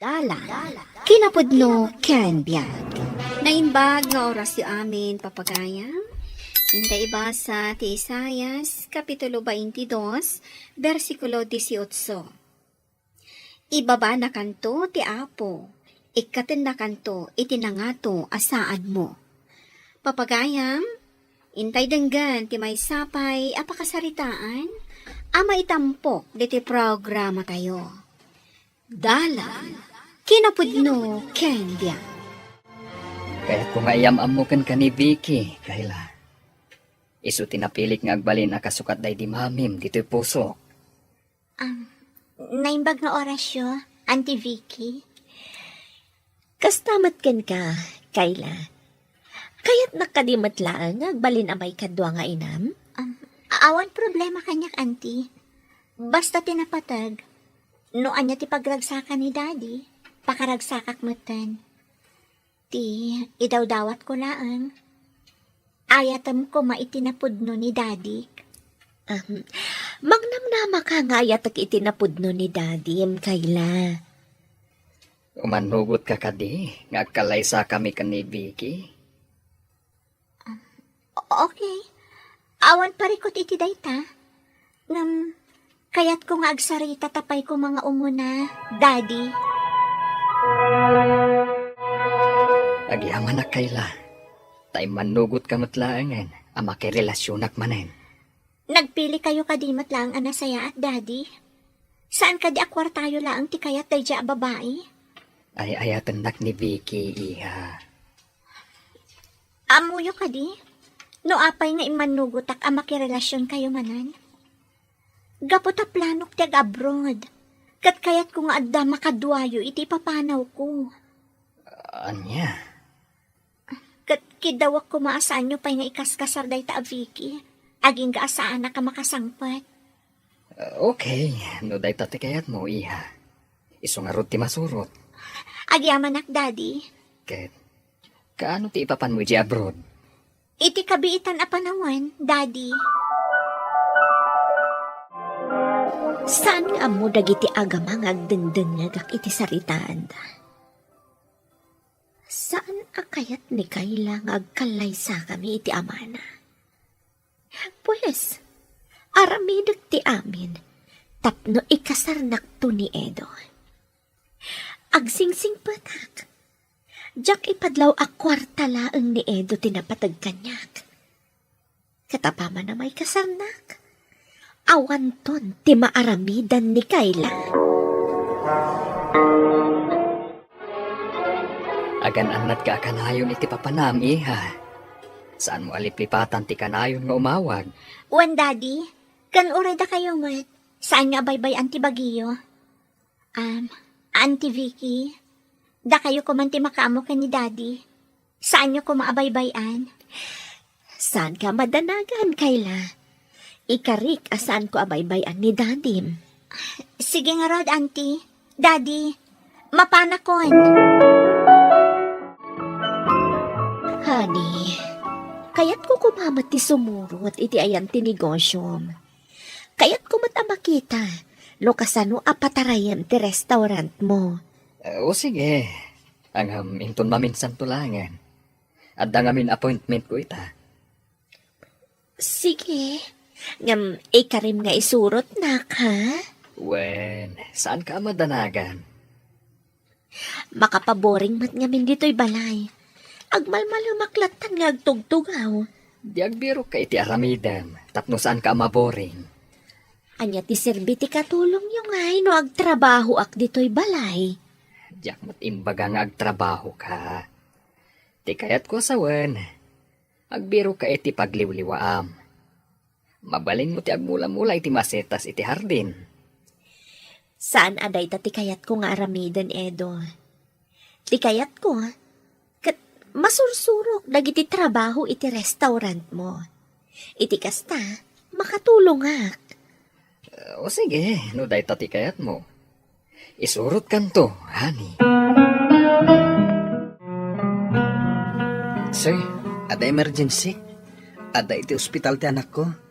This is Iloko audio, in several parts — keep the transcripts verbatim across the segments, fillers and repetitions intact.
Dalan, kinapudno ken biag. Naimbag nga orasyo amin, papagayam. Inta ibasa ti Isaias, Kapitulo twenty-two, bersikulo dieciocho. Ibabanakanto ti Apo, ikkatennakanto iti nangato a saadmo. Papagayam, intay denggen ti maysa pay a pakasaritaan a maitampok ditoy programatayo. Dalan, kinapudno ken biag. Kayatko nga iyam-ammo kenka ni Vicky, Kayla. Isu ti napilik nga agbalin a kasukat daydi mamim ditoy pusok. Um, naimbag nga orasyo, Auntie Vicky. Kasta met kenka, Kayla. Kayatnak kadi met laeng nga agbalin a maikadua nga inam? Um, awan problema kaniak, Auntie. Basta ti napateg, no ania ti pagragsaka ni Daddy, pakaragsakak metten. Ti idawdawatko laeng, ayatem koma iti napudno ni Dadik. Ahem. Magnamnamaka nga ayatek iti napudno ni Dadim, Kayla. Umannugotka kadi nga agkallaysakami ken ni Vicky? O-, okay. Awan parikut iti dayta. Ngem, kayatko nga agsarita ta pay koma nga umuna, Daddy. Agyamanak, Kayla. Ta immannugotka met laengen a makirelasionak manen. Nagpilikayo kadi met laeng a nasayaat, Daddy? Saan kadi a kuartayo laeng ti kayat daydiay a babai? Ay-ayatennak ni Vicky, iha. Ammoyo kadi, no apay nga immannugotak a makirelasionkayo manen? Gapu ta planok ti ag-abroad, ket kayatko nga adda makaduayo iti ipapanawko. Ania? Ket kiddawek koma a saanyo pay nga ikaskasar dayta a Vicky, agingga a saanak a makasangpet. Okay, no dayta ti kayatmo, iha. Isu ngarud ti masurot. Agyamanak, Daddy. Ket, kaano ti ipapanmo idiay abroad? Iti kabiitan a panawen, Daddy. Saan nga ammo dagiti agama nga agdengdengngegak iti saritaanda. Saan a kayat ni Kayla nga agkallaysakami iti amana. Pues, aramidek ti amin tapno ikasarnakto ni Edo. Agsingsingpetak. Diak ipadlaw a kuarta laeng ni Edo ti napateg kaniak. Ket apaman a maikasarnak, awanton ti maaramidan ni Kayla. Agan-annadka a kanayon iti papanam, iha. Saanmo a liplipatan ti kanayon nga umawag. Wen, Daddy, ken uray dakayo met, saanyo a baybay-an ti bagiyo. Um, Auntie Vicky, dakayo koman ti makaammo ken ni Daddy. Saanyo koma a baybay-an? Saanka a madanagan, Kayla. Ikarik a saanko a baybay-an ni Dadim. Sige ngarud, Auntie. Daddy, mapanakon. Honey, kayatko koma met ti sumurot iti ayan ti negosyom. Kayatko met a makita no kasano a patarayem ti restaurantmo. Eh, o sige. Ngem inton maminsanto laengen. Adda ngamin appointmentko ita. Sige. Ngem ikarim nga isurotnak, ha? Wen, saanka a madanagan? Makapaboring met ngamin ditoy balay. Agmalmalemak lattan nga agtugtugaw. Di agbirokka iti aramidem, tapno saanka a maboring. Ania ti serbi ti katulongyo ngay no agtrabahoak ditoy balay? Diak met imbaga nga agtrabahoka. Ti kayatko a sawen, agbirokka iti pagliwliwaam. Mabalinmo ti agmulamula iti masetas iti hardin. Saan a dayta ti kayatko nga aramiden, Edo. Ti kayatko, ket masursurok dagiti trabaho iti restaurantmo. Iti kasta, makatulongak. O sige, no dayta ti kayatmo. Isurotkanto, honey. Sir, adda emergency. Adda iti ospital ti anakko.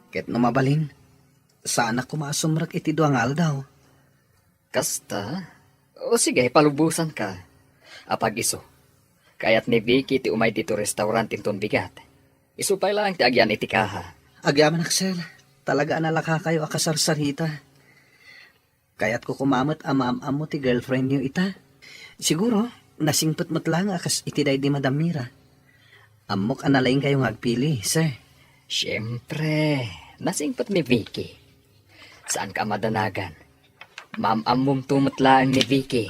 Ket no mabalin, saanak koma a sumrek iti dua nga aldaw. Kasta? O sige, palubosanka. Apag-isu, kayat ni Vicky ti umay ditoy restaurant inton bigat. Isu pay laeng ti agian iti kaha. Agyamanak, sir. Talaga a nalakakayo a kasarsarita. Kayatko koma met a maam-ammo ti girlfriendyo ita. Siguro, nasingpet met laeng a kas iti daydi Madam Mira. Ammok a nalaingkayo nga agpili, sir. Siempre, nasingpet ni Vicky. Saanka a madanagan. Maam-ammomto met laeng ni Vicky.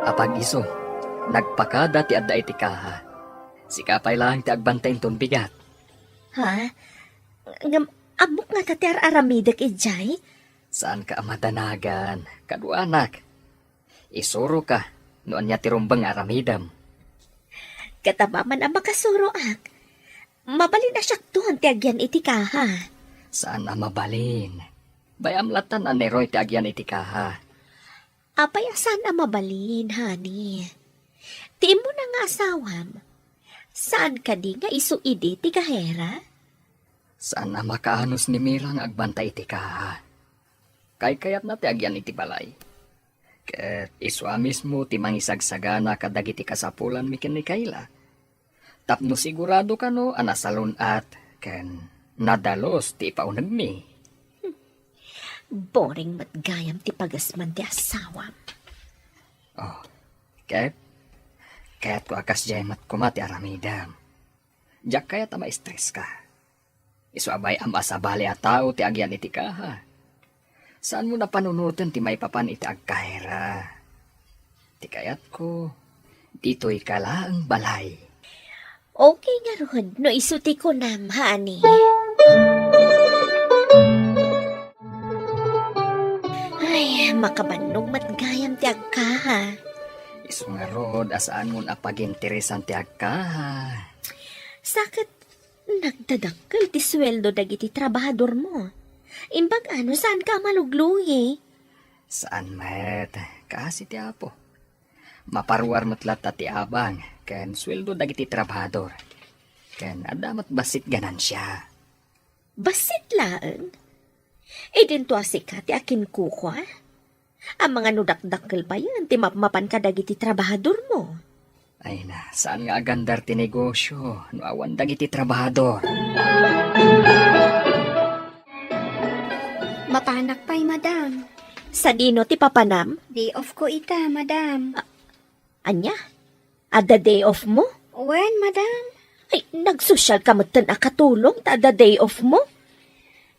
Apag-isu, nagpakada ti adda iti kaha. Sika pay laeng ti agbantay inton bigat. Ha? Ngem, ammok ngata ti ar-aramidek idiay? Saanka a madanagan. Kaduanak. Isuroka no ania ti rumbeng nga aramidem. Ket apaman a makasuroak, mabalin a siakton ti agian iti kaha. Saan a mabalin. Bay-am lattan a Neroy ti agian iti kaha. Apay a saan a mabalin, honey? Ti immuna nga asawam, saan kadi nga isu idi ti gahera? Saan a makaanus ni Mira nga agbantay iti kaha. Kaykayatna ti agian iti balay. Ket isu a mismo ti mangisagsagana kadagiti kasapulanmi ken ni Kayla. Tapno sigurado kano a nasalun-at ken nadalus ti ipaunegmi. Boring met gayam ti pagasman ti asawam. Oh, ket kayatko a kasdiay met koma ti aramidem. Diak kayat a maestreska. Isu a bay-am a sabali a tao ti agian iti kaha. Saanmo a panunoten ti maipapan iti agkahera. Ti kayatko, ditoyka laeng balay. Okay ngarud no isu ti kunam, honey. Ay, makabannog met gayam ti agkaha. Isu ngarud a saanmon a paginteresan ti agkaha. Sa ket nagdadakkel ti sueldo dagiti trabahadormo. Imbag a no saanka a maluglugi. Saan met, kaasi ti Apo. Maparuar met latta ti abang ken sueldo dagiti trabahador. Ken adda met bassit ganansia. Bassit laeng? Idinto a sika ti akinkukua? Amangan no dakdakkel payen ti mapmapan kadagiti trabahadormo. Ay na, saan nga agandar ti negosyo no awan dagiti trabahador? Mapanak pay, madam. Sadino ti papanam? Day off ko ita, madam. A-, ania? Adda day off mo? Wen, madam. Ay, nagsosyal ka metten a katulong ta adda day off mo?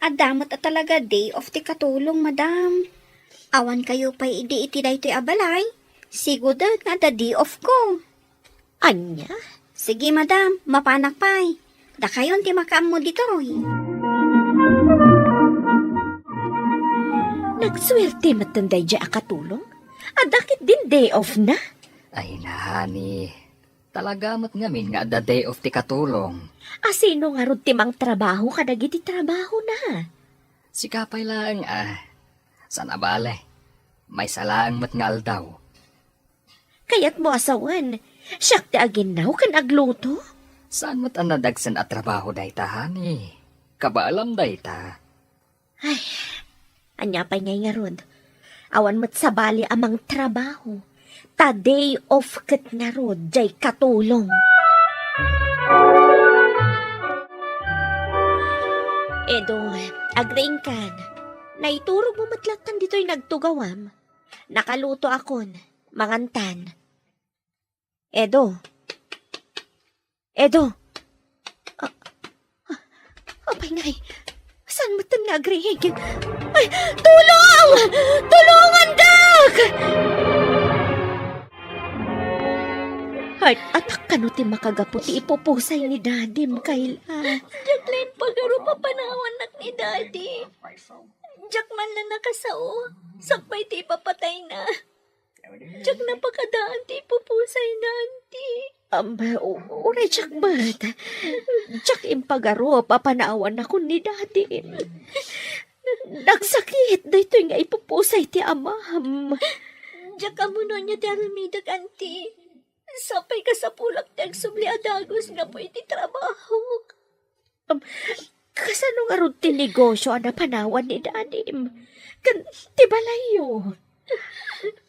Adda met a talaga day off ti katulong, madam. Awan kayo pay idi iti daytoy a balay, sigudek nga adda day off ko. Ania? Sige, madam, mapanak pay. Dakayon ti makaammo ditoy. Nagsuerte metten daydiay a katulong. Adda ketdin day off na. Ay, honey. Talaga met ngamin nga adda day off ti katulong. A sino ngarud ti mangtrabaho kadagiti trabahona? Sika pay laeng a. Saan a bale. Maysa laeng met nga aldaw. Kayatmo a sawen, siak ti aginnaw ken agluto? Saan met a nadagsen a trabaho dayta, honey? Kabaalam dayta. Ay, ania pay ngay ngarud? Awan met sabali a mangtrabaho. Ta day off ket ngarud, jay katulong. Edo, agriingkan. Naiturogmo met lattan ditoy nagtugawam. Nakaluto akon. Mangantan. Edo. Edo. A-, a-, apay ngay? Saan metten nga agriing? Ay, tulong! Tulong, andak! Heart attack kano ti makagapu ti ipupusay ni Dadim, Kayla? Diak la impagarup a panawannak ni Daddy. Diak man la nakasao. Sakbay ti ipapatayna. Diak napakadaan ti ipupusayna, anti. Am, u-, uray diak met. Diak impagarup a panawanakon ni Dadim. Nagsakit daytoy nga ipupusay ti amam. Diak ammo no ania ti aramidek, anti. Sapay kasapulak ti agsubli a dagus gapu iti trabahok. Am, kasano ngarud ti negosyo a napanawan ni Dadim? ken ti balayyo.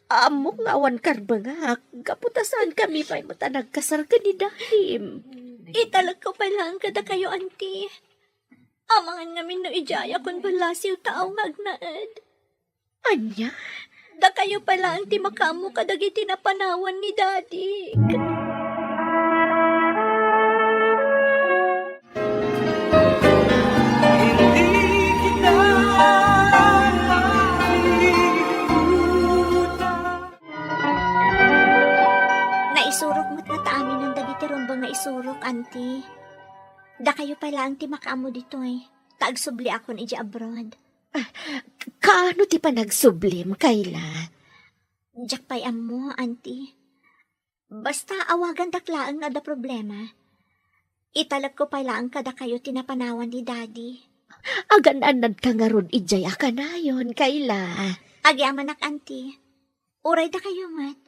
Ammok nga awan karbengak, gapu ta saankami pay met a nagkasar ken ni Dadim. Italekko pay laeng kadakayo, Auntie. Amangan ngamin no idiayakon ballasiw ta aw nga agnaed. Ania? Dakayo pay laeng ti makaammo kadagiti napanawan ni Daddy. Naisurok met ngata aminen dagiti rumbeng nga isurok, Auntie. Dakayo pay laeng ti makaammo ditoy, ta agsubliakon idiay abroad. Kaano ti panagsublim, Kayla? Diak pay ammo, Auntie. Basta awagandak laeng no adda problema. Italekko pay laeng kadakayo ti napanawan ni Daddy. Agan-annadka ngarud idiay a kanayon, Kayla. Agyamanak, Auntie. Uray dakayo met.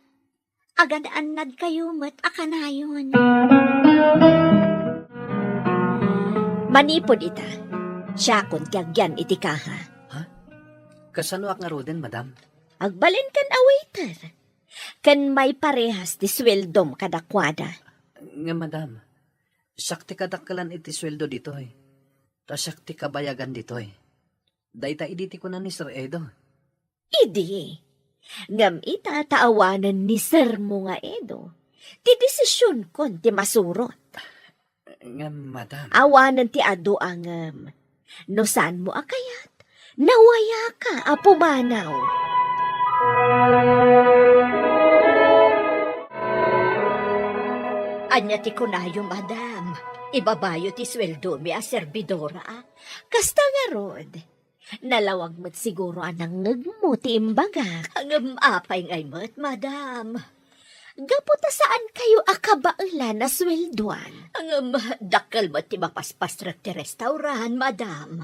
Agan-annadkayo met a kanayon. Manipud ita, siakon ti agyan iti kaha. Ha? Kasanoak ngaruden, madam? Agbalin ken a waiter. Ken maiparehas ti sueldom kadakuada. Nga, madam, siak ti kadakkelan iti sueldo ditoy. Ta siak ti kabayagan ditoy. Dayta idi ti kuna ni Sir Edo. Idi. Ngem ita ta awanen ni sermo nga Edo, ti desisionkon ti masurot. Ngem, madam. Awanen ti adu a ngem. No saanmo a kayat, nawayaka a pumanaw. Ania ti kunayo, madam? Ibabayo ti sueldomi a serbidora? Kasta ngarud. Nalawag met siguro a nangngegmo ti imbagak. Ngem apay ngay met, madam? Gapu ta saankayo a kabaelan a sueldoan. Ngem dakkel met ti mapaspasrek ti restaurant, madam.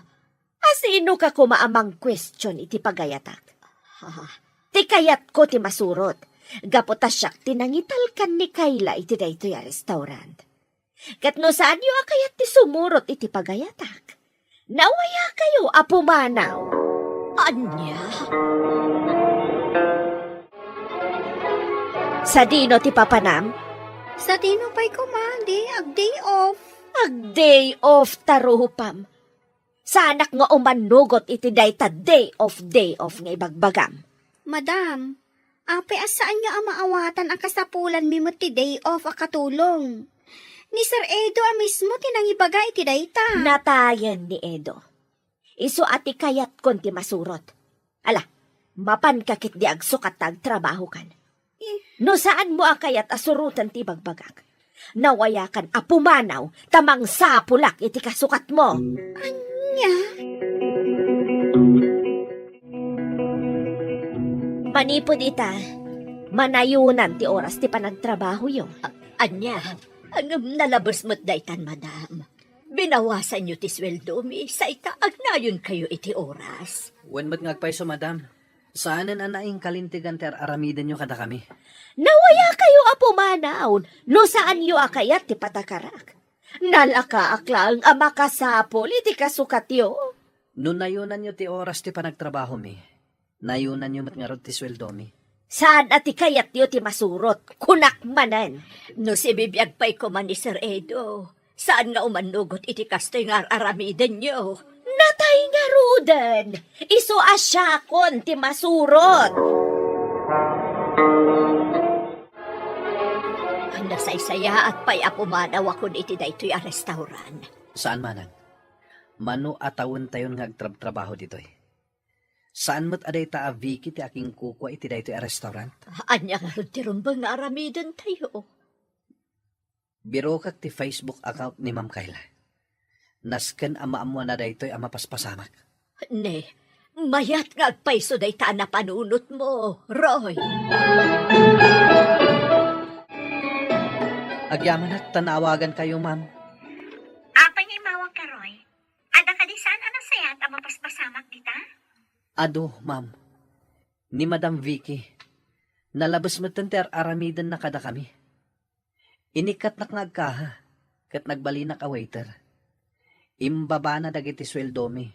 A sinoka koma a mangkuestion iti pagayatak? Ha? Ti kayatko ti masurot. Gapu ta siak ti nangitalkan ni Kayla iti daytoy a restaurant. Ket no saanyo a kayat ti sumurot iti pagayatak, nawayakayo a pumanaw. Ania? Sadino ti papanam? Sadino pay koma, di? Ag-day off. Ag-day off ta rupam. Saanak nga umannugot iti dayta day off, day off nga ibagbagam. Madam, apay a saanyo a maawatan a kasapulanmi met ti day off a katulong? Ni Sir Edo a mismo ti nangibaga iti dayta. Natayen ni Edo. Isu a ti kayatkon ti masurot. Ala, mapanka ketdi agsukat ta agtrabahokan. Eh. No saanmo a kayat a suroten ti ibagbagak, nawayakan a pumanaw ta mangsapulak iti kasukatmo. Ania? Manipud ita, manayunan ti oras ti panagtrabahoyo. A-, ania? Ngem nalabes met daytan, madam. Binawasanyo ti sueldomi, sa ita agnayonkayo iti oras. Wen met nga agpayso, madam. Saanen a naingkalintegan ti ar-aramidenyo kadakami. Nawayakayo a pumanaw no saanyo a kayat ti patakarak. Nalakaak laeng a makasapul iti kasukatyo. No nayunanyo ti oras ti panagtrabahomi, nayunanyo met ngarud ti sueldomi. Saan a ti kayatyo ti masurot, kunak manen. No sibibiag pay koma ni Sir Edo, saan nga umannugot iti kastoy nga ar-aramidenyo. Natay ngaruden, isu a siakon ti masurot. Nasaysayaat pay a pumanawakon iti daytoy a restaurant. Saan manen. Mano a tawentayon nga agtrabtrabaho ditoy. Saan met a dayta a Vicky ti akinkukua iti daytoy a restaurant? Ania ngarud ti rumbeng nga aramidentayo? Birokak ti Facebook account ni Ma'am Kayla. Nasken a maammoanna daytoy a mapaspasamak. Ne, mayat nga agpayso dayta a napanunotmo, Roy. Agyamanak ta naawagankayo, ma'am. Apay nga imawagka, Roy? Adda kadi saan a nasayaat a mapaspasamak dita? Adu, ma'am. Ni Madam Vicky, nalabes metten ti ar-aramidenna kadakami. Inikkatnak nga agkaha, ket nagbalinak a waiter. Imbabana dagiti sueldomi,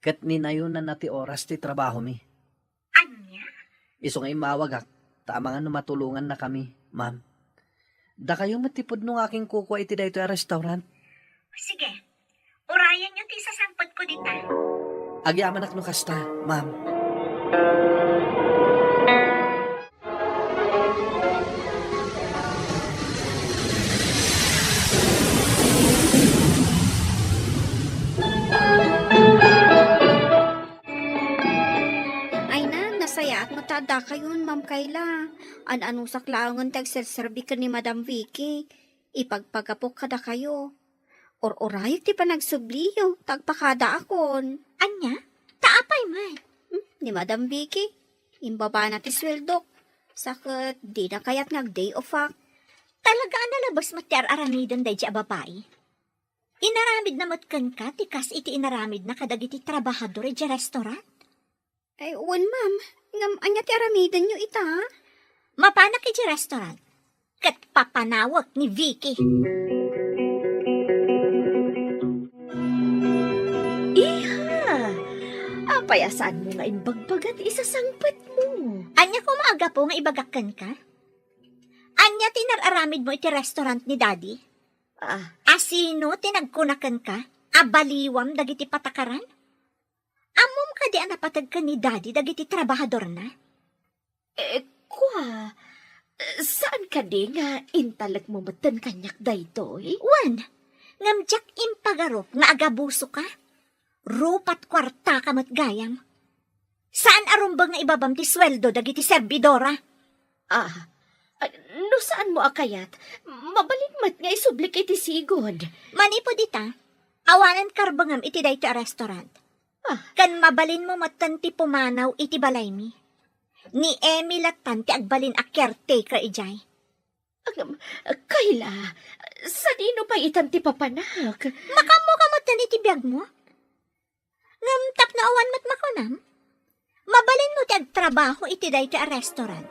Ket ninayonanna ti oras ti trabahomi. Ania? Isu nga immawagak, ta amangan no matulongannakami, ma'am. Dakayo met ti pudno nga akinkukua iti daytoy a restaurant. Sige, urayenyo ti isasangpetko dita. Agyamanak no kasta, ma'am. Ay na, nasayaat met ta addakayon, Ma'am Kayla. An-anusak laengen ti agserserbi ken ni Madam Vicky. Ipagpagapok kadakayo. Ur-urayek ti panagsubliyo, ta agpakadaakon. Ania? Ta apay met? Hmm, ni Madam Vicky, imbabana ti sueldok. Sa ket, dina kayat nga ag-day off-ak. Talaga a nalabes met ti ar-aramiden daydi a babai. Inaramidna met kenka ti kas iti inaramidna kadagiti trabahador idiay restaurant? Ay, wen, ma'am. Ngem ania ti aramidenyo ita? Mapanak idiay restaurant ket papanawek ni Vicky. Iha! Apay a saanmo nga imbagbaga ti isasangpetmo? Ania koma a gapu nga ibagak kenka? Ania ti inar-aramidmo iti restaurant ni Daddy? Ah. A sino ti nagkuna kenka a baliwam dagiti patakaran? Ammom kadi a napateg ken ni Daddy dagiti trabahadorna? Eh, kua, saan kadi nga intalekmo metten kaniak daytoy? Wen, ngem diak impagarup nga agabusoka. Rupat kuartaka met gayam. Saan a rumbeng nga ibabam ti sueldo dagiti serbidora. Ah, ah, no saanmo a kayat, mabalin met nga isublik iti sigud. Manipud ita, awanen karbengem iti daytoy a restaurant. Ah. Ken mabalinmo metten ti pumanaw iti balaymi. Ni Emmy lattan ti agbalin a caretaker idiay. Agam, Kayla, sadino pay itan ti papanak? Makaammoka metten iti biagmo? Ngem tapno awan met makunam, mabalinmo ti agtrabaho iti daytoy a restaurant,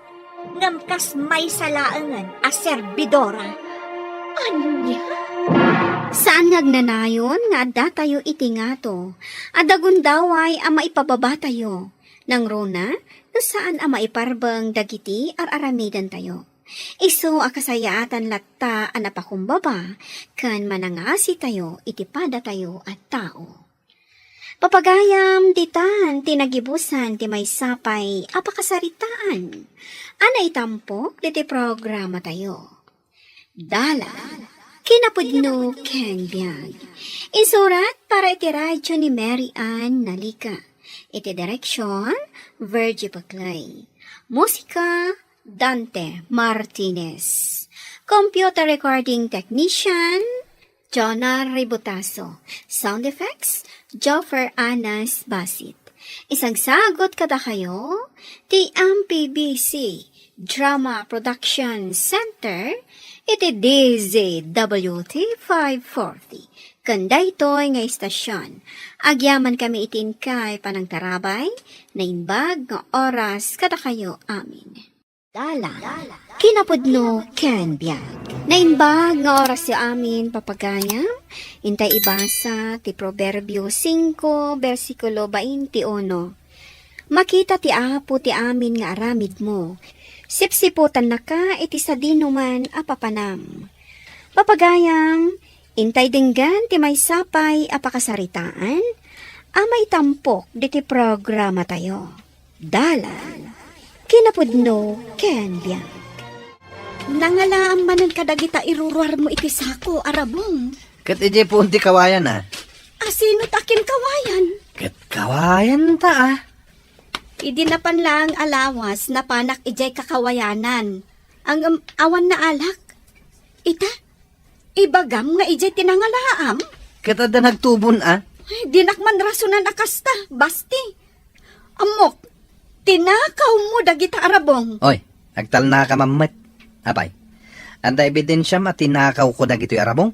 ngem kas maysa laengen a serbidora. Ania? Saan nga agnanayon nga addatayo iti ngato. Adda gundaway a maipababatayo. Nangruna, no saan a maiparbeng dagiti ar-aramidentayo. Isu a kasayaatan latta a napakumbaba ken manangasitayo iti padatayo a tao. Papagayam, ditan ti nagibusan ti maysa pay a pakasaritaan a naitampok diti programatayo. Dalan, kinapudno ken biag. Insurat para iti radyo ni Mary Ann Nalica. Iti direksyon, Virgie Paclay. Musika, Dante Martinez. Computer recording technician, Jonah Ributaso. Sound effects, Joffer Anas Basit. Isagsagut kadakayo ti M P B C Drama Production Center iti D Z W T five forty. Ken daytoy nga istasyon, agyamankami iti inkay panangtarabay, naimbag nga oras kadakayo amin. Dalan, kinapudno ken biag. Naimbag nga orasyo amin, papagayam. Intay ibasa ti Proverbio singko, bersikulo bainti uno. Makita ti Apo ti amin nga aramidmo. Sipsiputannaka iti sadinoman a papanam. Papagayam, intay denggen ti maysa pay a pakasaritaan a maitampok diti programatayo. Dalan, kinapudno ken biag. Nangalaam manen kadagita iruruarmo iti sako, Arabong. Ket idiay puon ti kawayan, a? Asino ta kinkawayan? Ket kawayan ta, a? Idi napan laeng a lawas, napanak idiay kakawayanan. Ang, um, awan naalak. Ita, ibagam nga idiay ti nangalaam? Ket adda nagtubon, a? Ay, dinak man rasonan a kasta, Basti. Ammok, tinakawmo dagita Arabong. Oy, agtalnaka man met. Apay, adda ebidensiam a tinakawko dagitoy Arabong?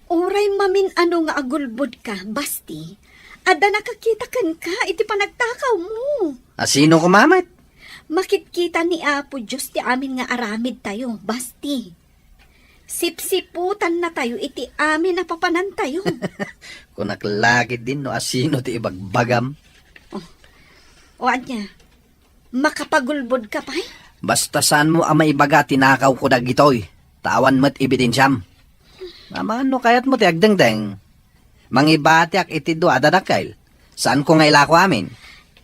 Uray mamin-ano nga agulbodka, Basti, adda nakakita kenka iti panagtakawmo. Asino koma met? Makitkita ni Apo Dios ti amin nga aramidtayo, Basti. Sipsiputannatayo iti amin a papanantayo. Kunak la ketdin no asino ti ibagbagam. O ania, makapagulbodka pay? Basta saanmo a maibaga a tinakawko dagitoy, ta awan met ebidensiam. Amangan no kayatmo ti agdengdeng. Mangibatiak iti dua a dadakkel. Saanko nga ilako amin.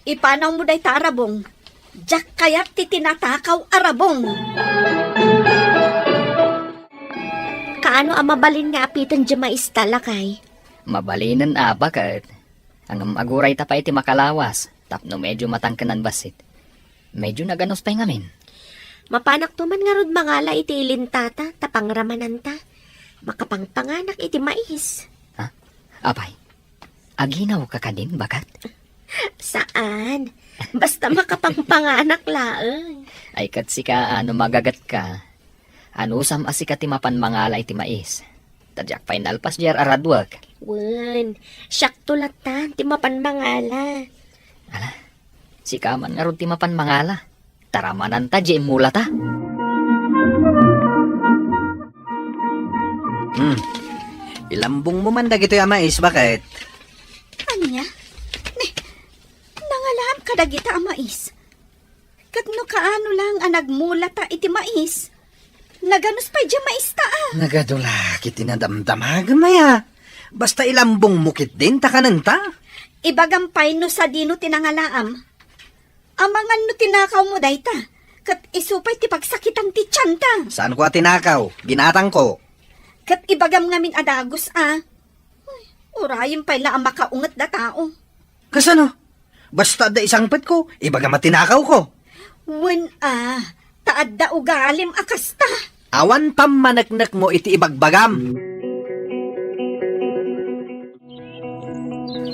Ipanawmo dayta a rabong. Diak kayat ti tinatakaw a rabong. Kaano a mabalin nga apiten diay maista, lakay? Mabalinen a, baket. Ngem agurayta pay iti makalawas, tapno medyo matangkenan bassit. Medyo naganus pay ngamin. Mapanakto man ngarud mangala iti ilintata, ta pangramananta. Makapangpanganak iti mais. Ha? Apay, aginawka kadin, baket? Saan. Basta makapangpanganak laeng. Ay, ket sika, no magagetka, anusam a sika ti mapan mangala iti mais. Ta diak pay nalpas diay ar-aradwek. Wen, siakto latan ti mapan mangala. Ala, sika man ngarud ti mapan mangala. Ta ramananta diay mulata. Hmm. Ilambongmo man dagitoy a mais, baket. Ania? Ne, nangalaam kadagita a mais. Ket no kaano lang a nagmulata iti mais, naganus pay diay maista a. Nagadu la ket ti nadamdamagem aya. Basta ilambongmo ketdin ta kanenta. Ibagam pay no sadino ti nangalaam. Amangan no tinakawmo dayta, ket isu pay ti pagsakitan ti tianta. Saanko a tinakaw, ginatangko. Ket ibagam ngamin a dagus a. Uray, urayem pay la a makaunget da tao. Kasano? Basta adda isangpetko, ibagam a tinakawko. Wen a, ta adda ugalim a kasta. Awan pammaneknekmo iti ibagbagam.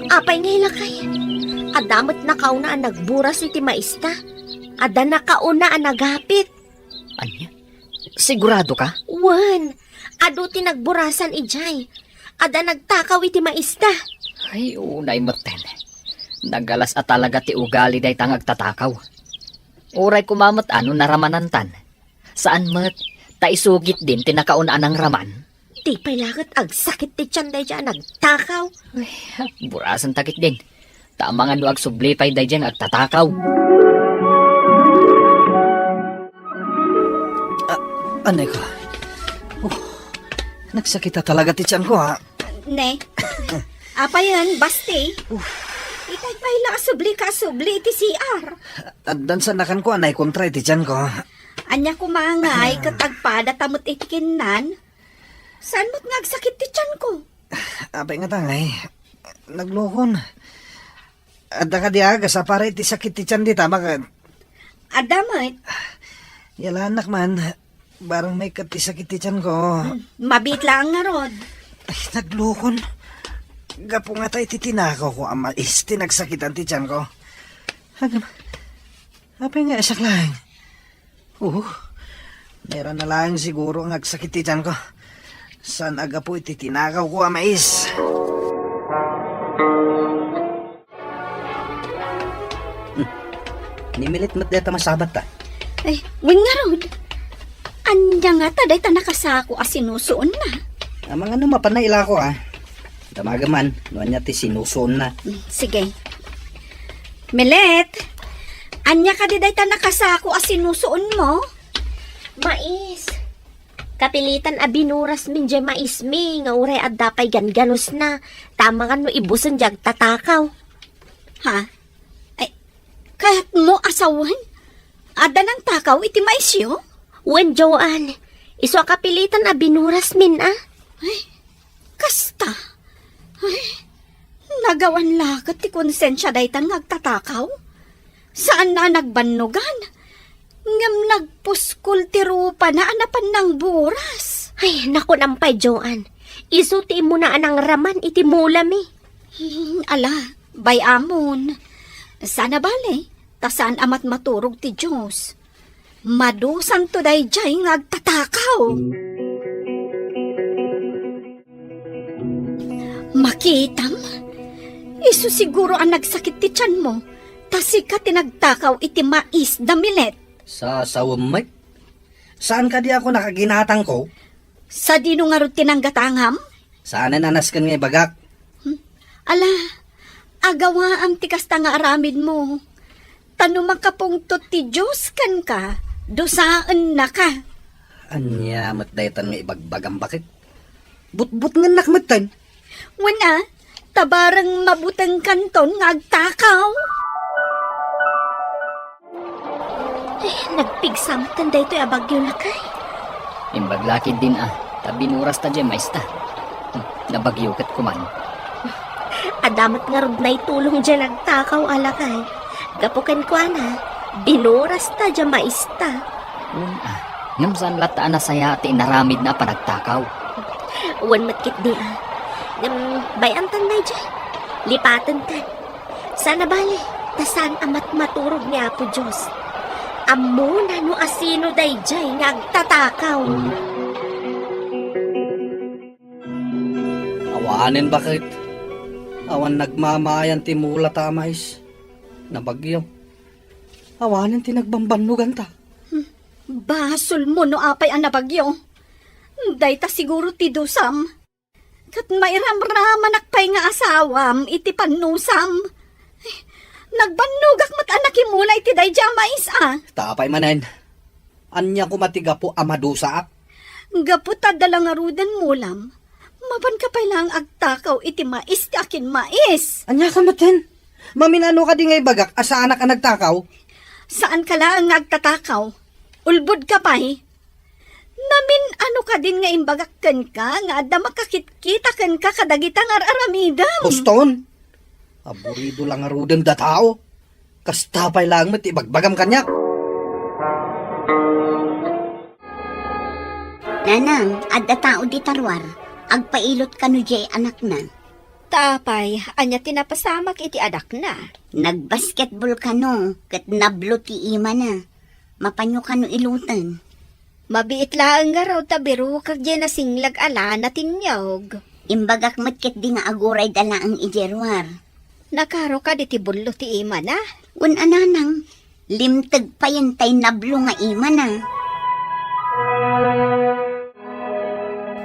Apay ngay, lakay? Adda met nakauna a nagburas iti maista. Adda nakauna a nagapit. Ania? Sigurado ka? Wen, adu ti nagburasan idiay. Adda nagtakaw iti maista. Ay, unay metten. Nagalas a talaga ti ugali dayta nga agtatakaw. Uray koma met a no naramanantan. Saan met, ta isu ketdin ti nakauna a nangraman. Di pay la ket agsakit ti tian daydiay a nagtakaw. Ay, burasenta ketdin. Ta amangan no agsubli pay daydiay nga agtatakaw. Ah, anay ko. Oh, nagsakit a talaga ti tianko, ha? Ne? Apayen, basti? Itay pay la a subli ka a subli iti C R. Addan saan a kanko a naikontra iti tianko. Ania koma ngay ket agpadata met iti kinnan? Saan met nga agsakit ti tianko? Apay ngata ngay, naglukon. Adda kadi a kasapara iti sakit ti tian dita, baket? Adda met. Yalanak man, barang maikkat ti sakit ti tianko. Hmm, mabiit laeng ngarud. Ay, naglukon. Gapu ngata iti tinakawko a mais ti nagsakitan ti tianko. Agam, apay nga isak laeng? Oo. Mairana laeng siguro nga agsakit ti tianko. Saan a gapu iti tinakawko a mais? Hmm. Ni Milet met dayta masabat ta. Ay, wen ngarud. Ania ngata dayta nakasako a sinusuonna? Amangan no mapanna ilako, a. Damagem man, no ania ti sinusuonna. Hmm, sige. Milet, ania kadi dayta nakasako a sinusuonmo? Mais. Kapilitan a binurasmin diay maismi nga uray adda pay ganganusna, ta amangan no ibusen diay agtatakaw. Ha? Ay, kayatmo a sawen? Adda nangtakaw iti maisyo? Wen, Joan. Isu a kapilitan a binurasmin, a. Ay, kasta. Ay, nagawan la ket ti konsensia daytan nga agtatakaw? Saanna a nagbannogan, ngem nagpuskol ti rupana a napan nangburas. Ay, nakunam pay, Joan. Isu ti immuna a nangraman iti mulami. Hmm, ala, bay-amon. Saan a bale, ta saan a matmaturog ti Dios. Madusanto daydiay nga agtatakaw. Makitam? Isu siguro a nagsakit ti tianmo, ta sika ti nagtakaw iti mais da Milet. Sasawem met? Saan kadi a kuna a ginatangko? Sadino ngarud ti nanggatangam? Saanen a nasken nga ibagak. Hmm. Ala, agawaam ti kasta nga aramidmo. Ta no makapungtot ti Dios kenka, dusaennaka. Ania met daytan nga ibagbagam, baket? Butbutngennak metten. Wen a, ta bareng mabutengkanton nga agtakaw. Eh, nagpigsa metten daytoy a bagyo, lakay. Imbag la ketdin a, ta binurasta diay maista. Hmm, nabagyo ket kuman. Adda met ngarud naitulong diay nagtakaw a lakay. Gapu kenkuana, binurasta diay maista. Wen a, ngem saan latta a nasayaat ti inaramidna a panagtakaw. Wen met ketdi a. Ngem bay-antan daydiay. Lipatentan. Saan a bale, ta saan a matmaturog ni Apo Dios. Ammona no asino daydiay nga agtatakaw. Awanen, baket. Awan nagmamaayan ti mulata a mais. Nabagyo. Awanen ti nagbambannoganta. Hmm, basolmo no apay a nabagyo. Dayta siguro ti dusam. Ket mairamramanak pay nga asawam iti pannusam. Nagbannogak met a nakimula iti daydiay a mais a. Ta apay manen? Ania koma ti gapu a madusaak? Gapu ta adda la ngaruden mulam, mapanka pay laeng agtakaw iti mais ti akin mais. Ania ka metten? Mamin-ano kadi nga ibagak a saanak a nagtakaw? Saanka laeng nga agtatakaw. Ulbodka pay. Mamin-ano kadin nga imbagak kenka nga adda makakitkita kenka kadagita nga ar-aramidem? Huston! Aburido la ngaruden da tao. Kasta pay laeng met ti ibagbagam kaniak. Nanang, adda tao dita ruar. Agpailot kano diay anakna. Ta apay, ania ti napasamak iti adakna? Nagbasketball kano, ket nablo ti imana. Mapanyo kano iloten. Mabiit laeng ngarud ta birukak diay nasingleg a lana ti niyog. Imbagak met ketdi nga agurayda laeng idiay ruar. Nakaro kadi ti bullo ti imana? Wen a nanang, limteg payen tay nablo nga imana.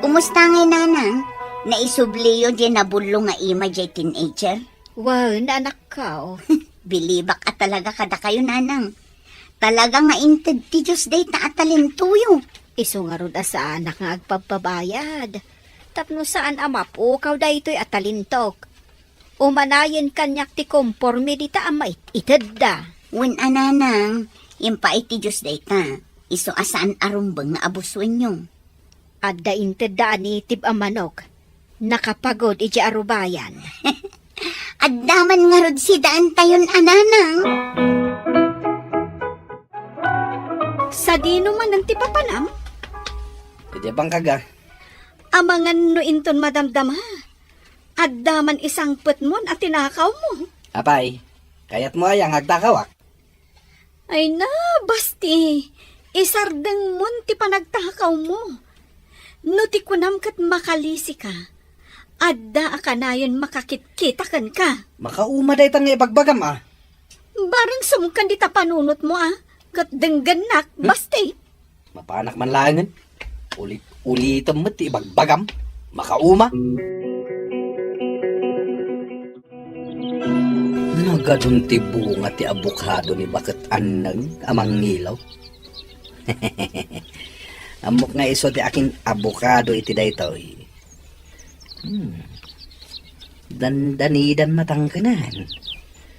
Kumusta ngay, nanang? Naisubliyo diay nabullo nga ima diay teenager? Wen, anakko. Bilibak a talaga kadakayo, nanang. Talaga nga inted ti Dios dayta a talentoyo. Isu ngarud a saanak nga agpabpabayad. Tapno saan a mapukaw daytoy a talentok. Umanayen kaniak ti komporme dita a mait-itedda. Wen a nanang, impay ti Dios dayta. Isu a saan a rumbeng nga abusuenyo. Adda intedda a native a manok. Nakapagod idiay arubayan. Adda man ngarud sidaentayon a nanang. Sadino manen ti papanam? Idiay bangkag a. Amangan no inton madamdama. Adda man isangpetmon a tinakawmo. Apay, kayatmo aya nga agtakawak? Ay na, basti, isardengmon ti panagtakawmo. No ti kunam ket makalisika, adda a kanayon makakitkita kenka. Makauma dayta nga ibagbagam a. Bareng sumkan dita panunotmo a, ket denggennak, hmm? Basti. Mapanak man laengen. Ulit-ulitem met ti ibagbagam. Makauma. Nagadun ti bunga ti abokado ni Baket Anneng a mangilaw. Ammok nga isu ti akin abokado iti daytoy. Hmm. Dandanidan matangkenan.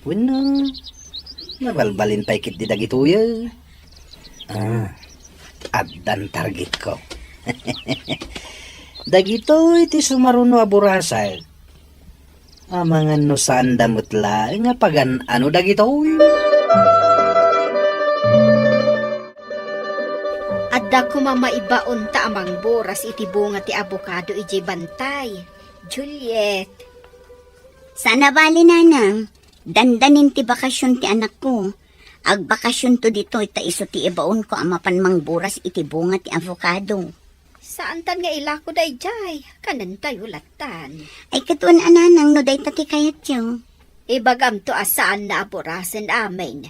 Wenno, nabalbalin pay ketdi dagitoy, eh. Ah, addan targetko. Dagitoy ti sumaruno a burasek. Amangan no saanda met laeng a pagan-ano dagitoy. Adda koma maibaonta a mangburas iti bunga ti abokado idiay bantay. Juliet. Saan a bale, nanang. Dandanin ti bakasion ti anakko. Agbakasionto ditoy ta isu ti ibaonko a mapan mangburas iti bunga ti avocado. Saantan nga ilako daydiay. Kanentayo lattan. Ay, ket wen a nanang no dayta ti kayatyo. Ibagamto a saanna a burasen amin.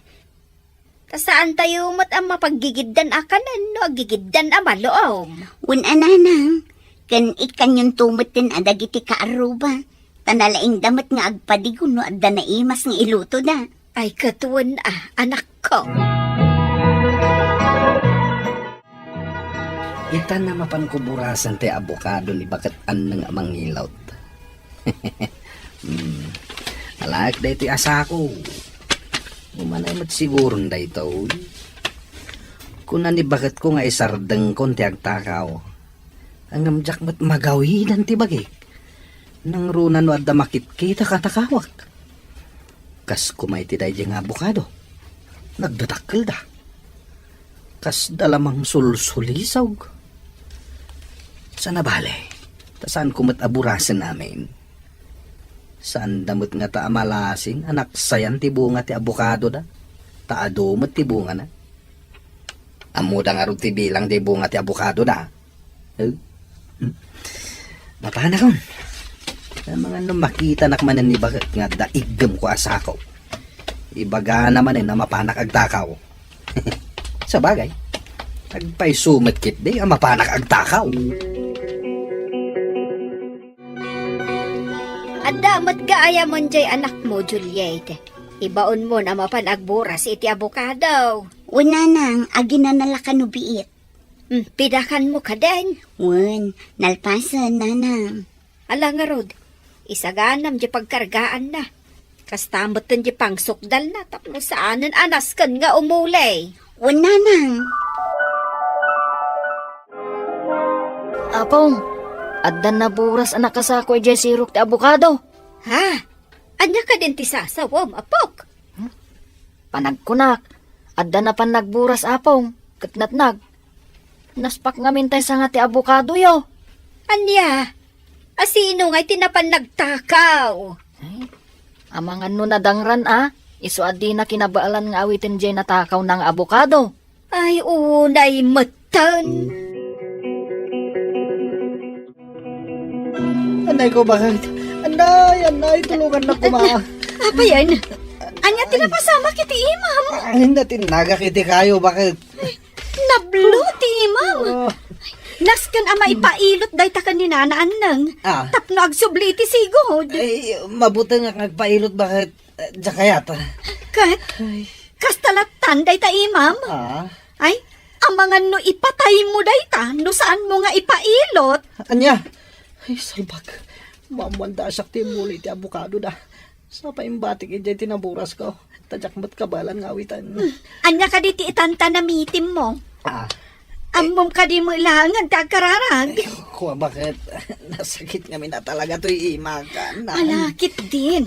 Saantayo met a mapaggigiddan a kanen no aggigiddan a malom. Wen a, nanang, ken ikkanyonto metten a dagiti kaarruba, ta nalaingda met nga agpadigo no adda naimas nga ilutoda. Ay, ket wen a, anakko. Ita a mapanko burasen ti abokado ni baket Anneng a mangilot. Hmm. Alaek daytoy a sako. Umanay met siguron daytoy. Kuna ni baketko nga isardengkon ti agtakaw. Ngem diak met magawidan ti bagik. Nangruna no adda makitkita a takawak. Kas koma iti daydiay nga abokado. Nagdadakkelda. Kasda la mangsulsulisog. Saan a bale, ta saanko met a burasen amin. Saanda met ngata a malasing a naksayan ti bunga ti abokadoda, ta adu met ti bungana. Ammoda ngarud ti bilang ti bunga ti abokadoda. Eh? Hmm. Mapanakon. Amangan no makitanak manen ni baket nga adda iggemko a sako. Ibagana manen a mapanak agtakaw. Sabagay, agpayso met ketdi a mapanak agtakaw. Adda met gaayam diay anakmo, Juliet. Ibaonmon a mapan agburas iti abokado. Wen, nanang, aginana la kano biit. Hmm, pidakanmo kadin? Wen, nalpasen, nanang. Ala ngarud, isaganam diay pagkargaanna. Kasta metten diay pangsukdalna tapno saanen a nasken nga umuli. Wen, nanang. Apong, adda naburas a nakasako idiay sirok ti abokado. Ha? Ania kadin ti sasawam, apok? Hmm? Panagkunak, adda napan nagburas, Apong, ket natnag. Naspak ngamin tay sanga ti abokadoyo. Ania? A sino ngay ti napan nagtakaw? Ay, amangan no nadangran a, isu a dina kinabaelan nga awiten diay natakawna nga abokado. Ay, unay metten. Anay ko, baket. Anay, anay, tulungannak koma. Apay, ania ti napasamak iti imam? Ay, natinnagak iti kayo, baket. Nablo ti imam. Ah. Nasken a maipailot dayta ken ni Nana Anneng. Ah. Tapno agsubli iti sigud. Ay, mabuteng nga agpailot, baket. Eh, diak kayat. Ket, ay, kasta lattan dayta imam? Ah. Ay, amangan no ipataymo dayta, no saanmo nga ipailot. Ania? Ay, salbag. Maammoanda a siak ti immuli ti abokadoda. Sa paimbatik idiay ti naburasko. Ta diak met kabaelan nga awiten. Ania kadi ti itan ta namitimmo? Ah. Ammom kadi met laengen ti agkararag? Ay, kua, baket? Nasakit ngamin a talaga toy imak, Nana. Ala, ketdin.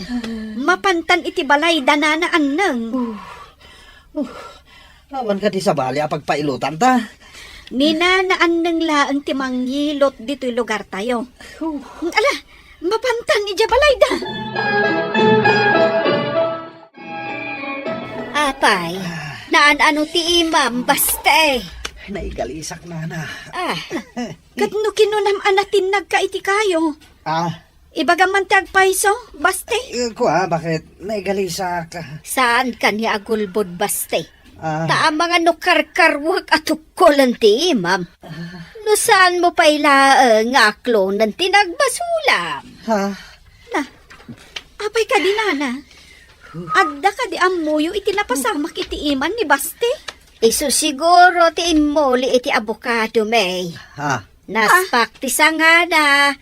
Mapantan iti balay da Nana Anneng. Uh. Uh. Awan kadi sabali a pagpailotanta? Ni Nana Anneng laeng ti mangilot ditoy lugartayo. Uh. Ala, mapantan idiay balayda. Apay, naan-ano ti imam, Baste? Naigalisak, Nana. Ah, ket no kinunam a natinnagka iti kayo? Ah. Ibagam man ti agpayso, Baste? Eh, kua, baket? Naigalisak. Saan kani agulbod, Baste? Ah. Ta amangan no karkarwak a tukkolen ti imam. Ah. No saanmo pay laeng nga aklonen ti nagbasolam. Ha? Na, apay kadi, Nana? Adda kadi ammoyo iti napasamak iti iman ni Baste? Isu siguro ti immuli iti abokado, May. Ha? Naspak ti sangana,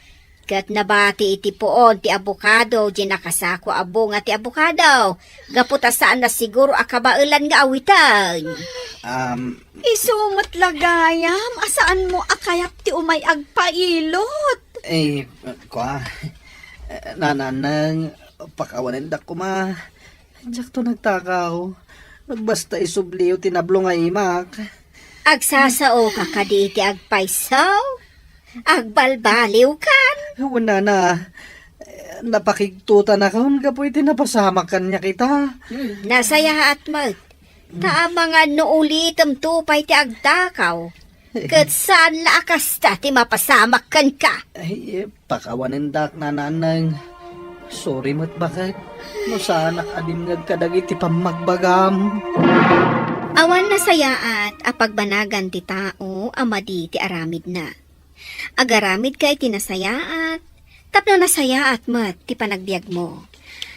ket nabati iti puon ti abokado diay nakasako a bunga ti abokado, gapu ta saanna siguro a kabaelan nga awiten. Um, Isu met la gayam a saanmo a kayat ti umay agpailot. Eh, kua, Nana Anneng, pakawanendak koma. Diakto nagtakaw. Basta isubliyo ti nablo nga imak. Agsasaoka kadi iti agpayso? Agbalbaliwkan? Wen, Nana. Napakigtotanakon gapu iti napasamak kaniak ita. Hmm, nasayaat met. Ta amangan no ulitemto pay ti agtakaw. Ket saan la a kasta ti mapasamak kenka. Ay, pakawanendak, Nana Anneng. Sorry met, baket, no saanak a dimngeg kadagiti pammagbagam. Awan nasayaat a pagbanagan ti tao a madi ti aramidna. Agaramidka iti nasayaat, tapno nasayaat met ti panagbiagmo.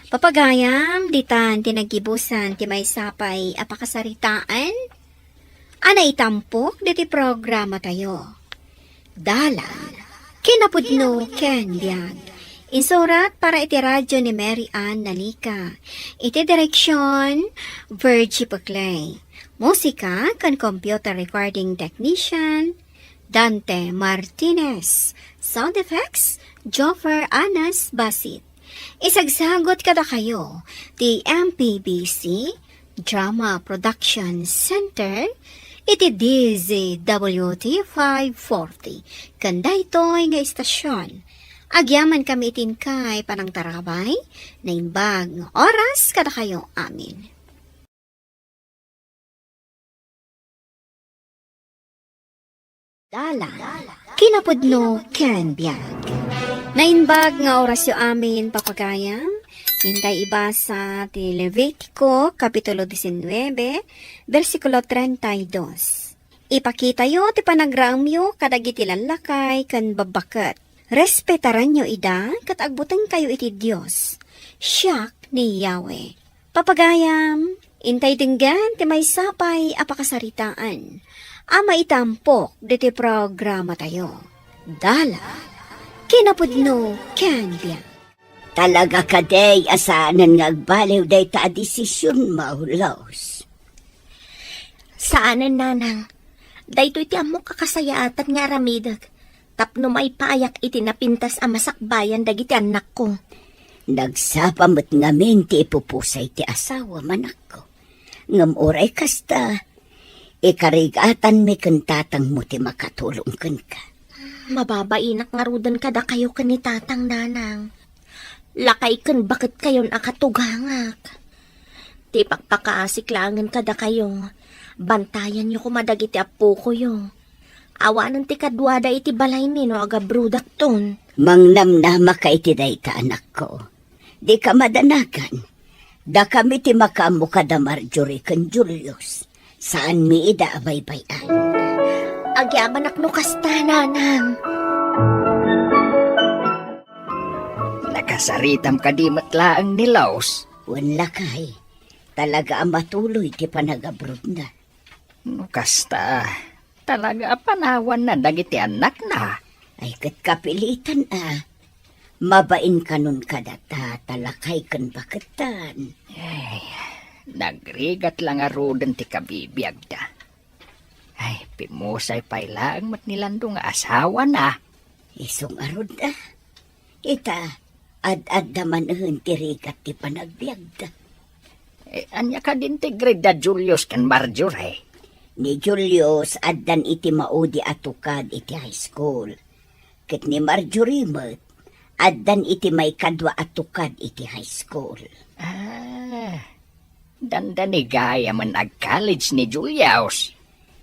Papagayam, ditan ti naggibusan ti maysa pay a pakasaritaan a naitampok diti programatayo. Dalan, kinapudno ken biag. Insurat para iti radyo ni Mary Ann Nalica. Iti direksyon, Virgie Peclay. Musika ken computer recording technician, Dante Martinez. Sound effects, Joffer Anas Basit. Isagsagut kadakayo ti M P B C Drama Production Center iti D Z W T five forty ken daytoy nga istasyon. Agyaman kami iti inkay panangtarabay, naimbag nga oras kadakayo amin. Dalan, kinapudno ken biag. Naimbag nga orasyo amin, papagayam. Intay ibasa ti Levitico, Kapitulo diecinueve, bersikulo treinta y dos. Ipakitayo ti panagraemyo kadagiti lallakay ken babbaket. Respetaranyo ida ket agbutengkayo iti Dios. Siak ni Yahweh. Papagayam, intay denggen ti maysa pay a pakasaritaan a maitampok ditoy programatayo. Dalan, kinapudno ken biag. Talaga kadi a saanen nga agbaliw dayta a desisionmo, Laus? Saanen, nanang. Daytoy ti ammok a kasayaatan nga aramidek. Tapno maipaayak iti napintas a masakbayan dagiti annakko. Nagsapa met ngamin ti ipupusay ti asawam, anakko. Ngem uray kasta, ikarigatanmi ken tatangmo ti makatulong kenka. Mababainak ngaruden kadakayo ken ni tatang, nanang. Lakay ken baketkayon a katugangak. Ti ipakpakaasik laengen kadakayo, bantayanyo koma dagiti appokoyo. Awanen ti kaduada iti balaymi no agabrodakton. Mangnamnamaka iti dayta, anakko. Dika madanagan. Dakami ti makaammo kada Marjorie ken Julius. Saanmi ida a baybay-an. Agyamanak no kasta, nanang. Nakasaritam kadi met laeng ni Laus? Wen, lakay. Talaga a matuloy ti panagabrodna. No kasta, talaga a panawanna dagiti annakna. Ay, ket kapilitan a. Mabain kanon kadata, ta lakay ken baketan. Ay, nagrigat la ngaruden ti kabibiagda. Ay, pimusay pay laeng met ni Lando nga asawana. Isu ngarud a. Ita, ad-adda manen ti rigat ti panagbiagda. Eh, ania kadin ti grade da Julius ken Marjorie? Ni Julius, addan iti maudi a tukad iti high school. Ket ni Marjorie met, addan iti maikadua a tukad iti high school. Ah, dandani gayamen ag-college ni Julius.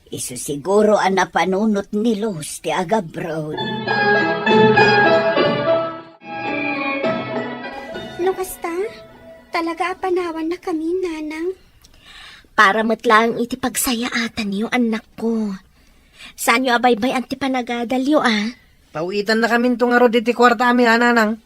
Isu siguro a napanunot ni Luz ti agabroad. No kasta, talaga a panawannakami, nanang. Para met laeng iti pagsayaatanyo, annakko. Saanyo a baybay-an ti panagadalyo, a? Paw-itannakaminto ngarud iti kuarta amin, a, nanang.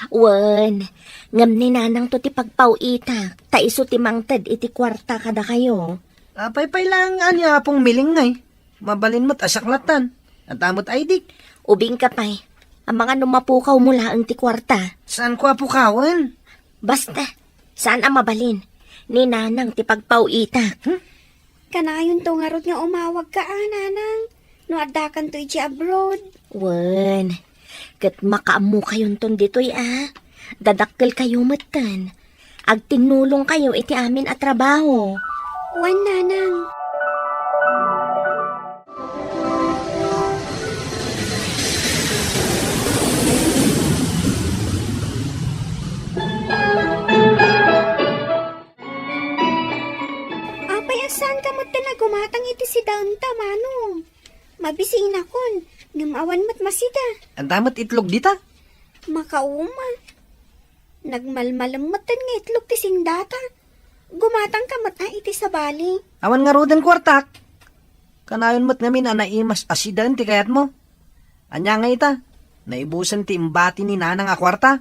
Wen, ngem ni nanangto ti pagpaw-itak, ta isu ti mangted iti kuarta kadakayo. Apay pay laeng ania, Apong Miling, ngay? Mabalin met a siak lattan. Adda met I D. Ubingka pay. Amangan no mapukawmo laeng ti kuarta. Saanko a pukawen? Basta, saan a mabalin. Ni nanang ti pagpaw-itak. Hmm? Kanayonto ngarud nga umawagka, a, nanang, no addakanto idiay abroad. Wen, ket makaammo kayonton ditoy, a. Dadakkelkayo metten. Agtinnulongkayo iti amin a trabaho. Wen, nanang. Apay a saanka metten a gumatang iti sidaenta, manong? Mabisinakon, ngem awan met masida. Adda met itlog dita? Makauma. Nagmalmalem metten nga itlog ti sindata. gumatangka met a iti sabali. Awan ngaruden kuartak. Kanayon met ngamin a naimas a sidaen ti kayatmo. Ania nga ita? Naibusen ti imbati ni Nanang a kuarta?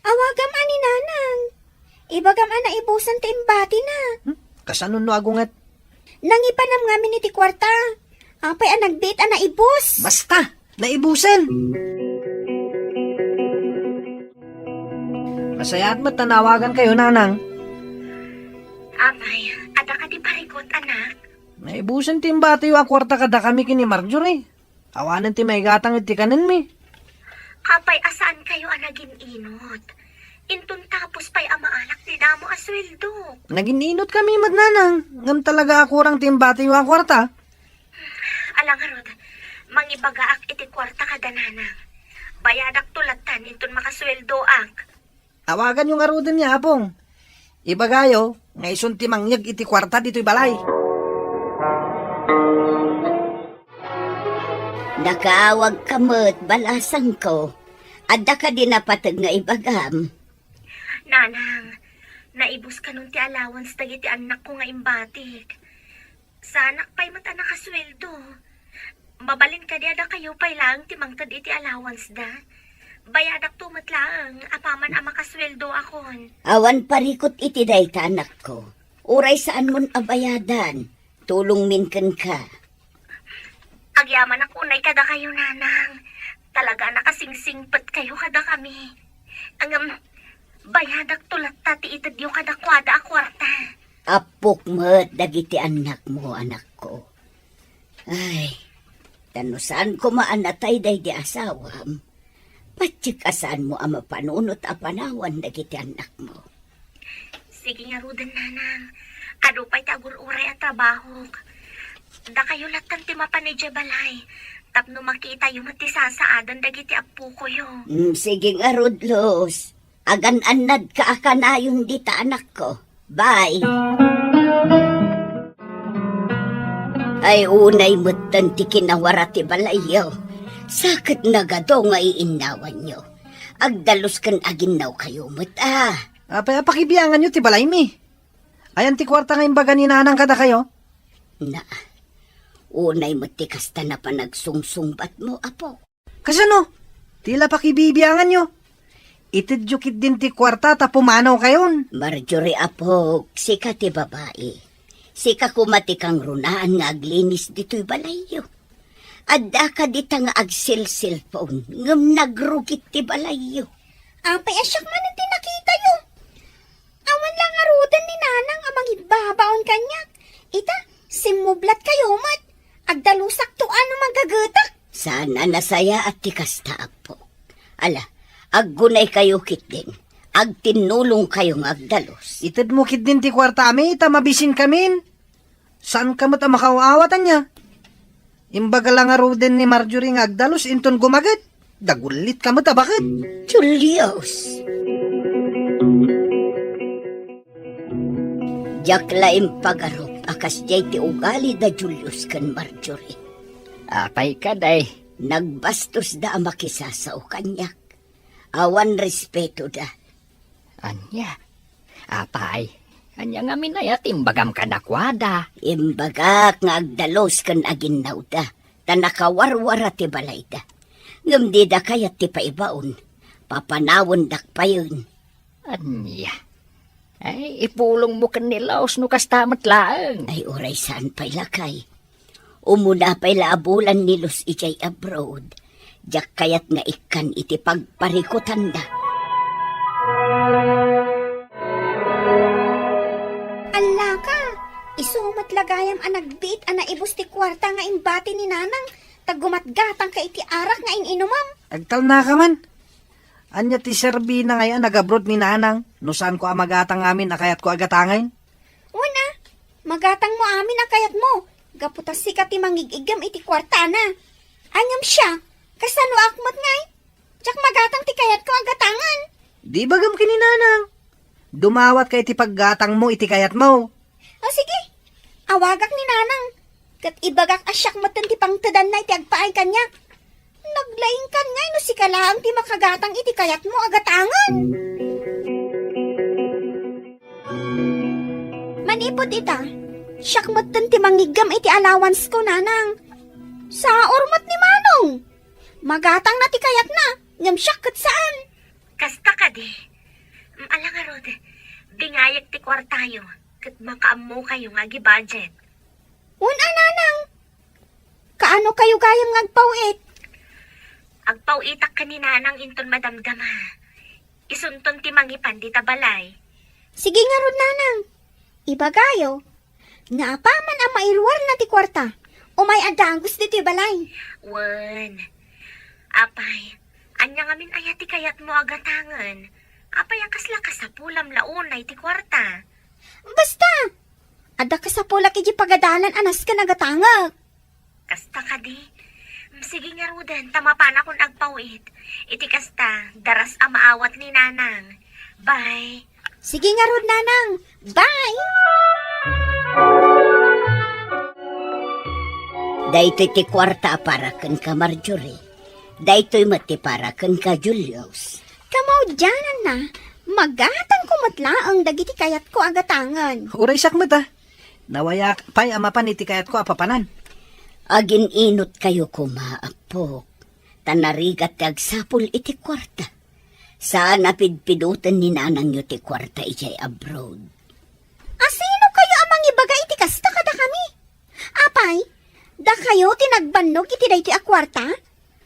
Awagam a ni Nanang. Ibagam a naibusen ti imbatina. Hmm? Kasano no agunget? Nangipanam ngamin iti kuarta. Apay a nagbiit a naibus? Basta! Naibusen! Nasayaat met ta nawagan kayo, Nanang. Apay, adda kadi parikut, anak? Naibusen ti imbatiyo a kuarta kadakami ken ni Marjorie. Awanen ti maigatang iti kanenmi. Apay a saan kayo a nagin-inot? Inton tapos pay a maalak ti damo a sueldo. Nagin-inot kami met, Nanang, ngem talaga a kurang ti imbatiyo a kuarta. Ala ngarud, mangibagaak iti kuarta kada Nanang. Bayadakto lattan inton makasueldoak. Awaganyo ngaruden ni Apong. Ibagayo nga isun ti mangyeg iti kuarta ditoy balay. Nakaawagka met, balasangko. Adda kadi napateg nga ibagam? Nanang, naibus kanon ti allowance dagiti annakko nga imbatik. Saanak pay met a nakasueldo. Mabalin kadi a dakayo pay laeng ti mangted iti allowance da? Bayadakto met laeng apaman a makasueldoakon. Awan parikut iti dayta, anakko. Uray saanmon a bayadan, tulongmin kenka. Agyamanak unay kadakayo, Nanang. Talaga a nakasingsingpet kayo kadakami. Ngem, bayadakto latta ti itedyo kadakuada a kuarta. Appok met dagiti annakmo, anakko. Ay, ta no saan koma a natay daydi asawam, patiek a saanmo a mapanunot a panawan dagiti annakmo. Sige ngaruden, Nanang. Adu pay ti agur-uray a trabahok. Dakayo lattan ti mapan idiay balay tapno makitayo met ti sasaadan dagiti appokoyo. Mm, sige ngarud, Luz. Agan-annadka a kanayon dita, anakko. Bye. Ay, unay metten ti kinawara ti balayyo. Sa ket nagadu nga iinnawanyo. Agdalus ken aginnawkayo met, a. Apay a pakibianganyo ti balaymi? Ayan ti kuarta nga imbaga ni Nanang kadakayo? Na, unay met ti kasta a panagsungsungbatmo, apo. Kasano? Ti la pakibibianganyo? Itedyo ketdin ti kuarta ta pumanawkayon. Marjorie, apok, sika ti babai. Sika koma ti kangrunaan nga aglinis ditoy balayyo. Adda kadi ta nga agselselpon, ngem nagrugit ti balayyo. Apay a siak manen ti nakitayo? Awan la ngaruden ni Nanang a mangibbabaon kaniak. Ita, simmublatkayo met. Agdalusakto a no manggagetak. Saan a nasayaat ti kasta, apo. Ala, aggunaykayo ketdin. Agtinnulongkayo nga agdalus. Itedmo ketdin ti kuartami ta mabisinkamin. Saanka met a makaaw-awat, ania? Imbaga la ngaruden ni Marjorie nga agdalus inton gumaget. Dagullitka met a baket. Julius! Diak la impagarup a kasdiay ti ugali da Julius ken Marjorie. Apay kadi? Nagbastos da a makisasao kaniak. Awan respeto da. Ania? Apay, ania ngamin aya ti imbagam kadakuada? Imbagak nga agdalus ken aginnawda, ta nakawarwara ti balayda. Ngem dida kayat ti paibaon, papanawendak payen. Ania? Ay, ipulongmo ken ni Luz no kasta met laeng. Ay, uray saan pay lakay. Umuna pay la a bulan ni Luz idiay abroad. Diak kayat nga ikkan iti pagparikutanda. Allaka, isu met la gayam a nagbiit a naibus ti kuarta nga imbati ni Nanang, ta gumatgatangka iti arak nga in-inumam. Agtalnaka man. Ania ti serbina ngay a nagabroad ni Nanang no saanko a magatang amin a kayatko a gatangen? Wen a, magatangmo amin a kayatmo, gapu ta sika ti mangig-iggem iti kuartana. Ngem siak, kasanoak met ngay? Diak magatang ti kayatko a gatangen. Di ibagam ken ni Nanang. Dumawatka iti paggatangmo iti kayatmo. O sige, awagak ni Nanang. Ket ibagak a siak metten ti pangtedanna iti agpaay kaniak. Naglaingkan ngay no sika laeng ti makagatang iti kayatmo a gatangen. Manipud ita, siak metten ti mangiggem iti allowance ko, nanang. Saor met ni Manong. Magatangna ti kayatna, ngem siak ket saan. Kasta kadi? Mm, ala ngarud, bingayek ti kuartayo, ket makaammokayo nga agi-budget. Wen a, nanang. Kaano kayo gayam nga agpaw-it? Agpaw-itak ken ni nanang inton madamdama. Isunton ti mangipan dita balay. Sige ngarud, nanang. Ibagayo, nga apaman a mairuarna ti kuarta, umay a dagus ditoy balay. Wen, apay, ania ngamin aya ti kayatmo a gatangen? Apay a kasla kasapulam la unay ti kuarta? Basta, adda kasapulak iti pagadalan a nasken a gatangek. Kasta kadi? Sige ngaruden, ta mapanakon agpaw-it. Iti kasta, daras a maawat ni nanang. Bye. Sige ngarud, nanang. Bye. Daytoy ti kuarta a para kenka, Marjorie. Daytoy met ti para kenka, Julius. Kamaudiananna, magatangko met laeng dagiti kayatko a gatangen. Uray siak met, a. Nawayak pay a mapan iti kayatko a papanan. Agin-inotkayo koma, appok, ta narigat ti agsapul iti kuarta. Saan a pidpidoten ni nanangyo ti kuarta idiay abroad. A sino kayo a mangibaga iti kasta kadakami? Apay, dakayo ti nagbannog iti daytoy a kuarta?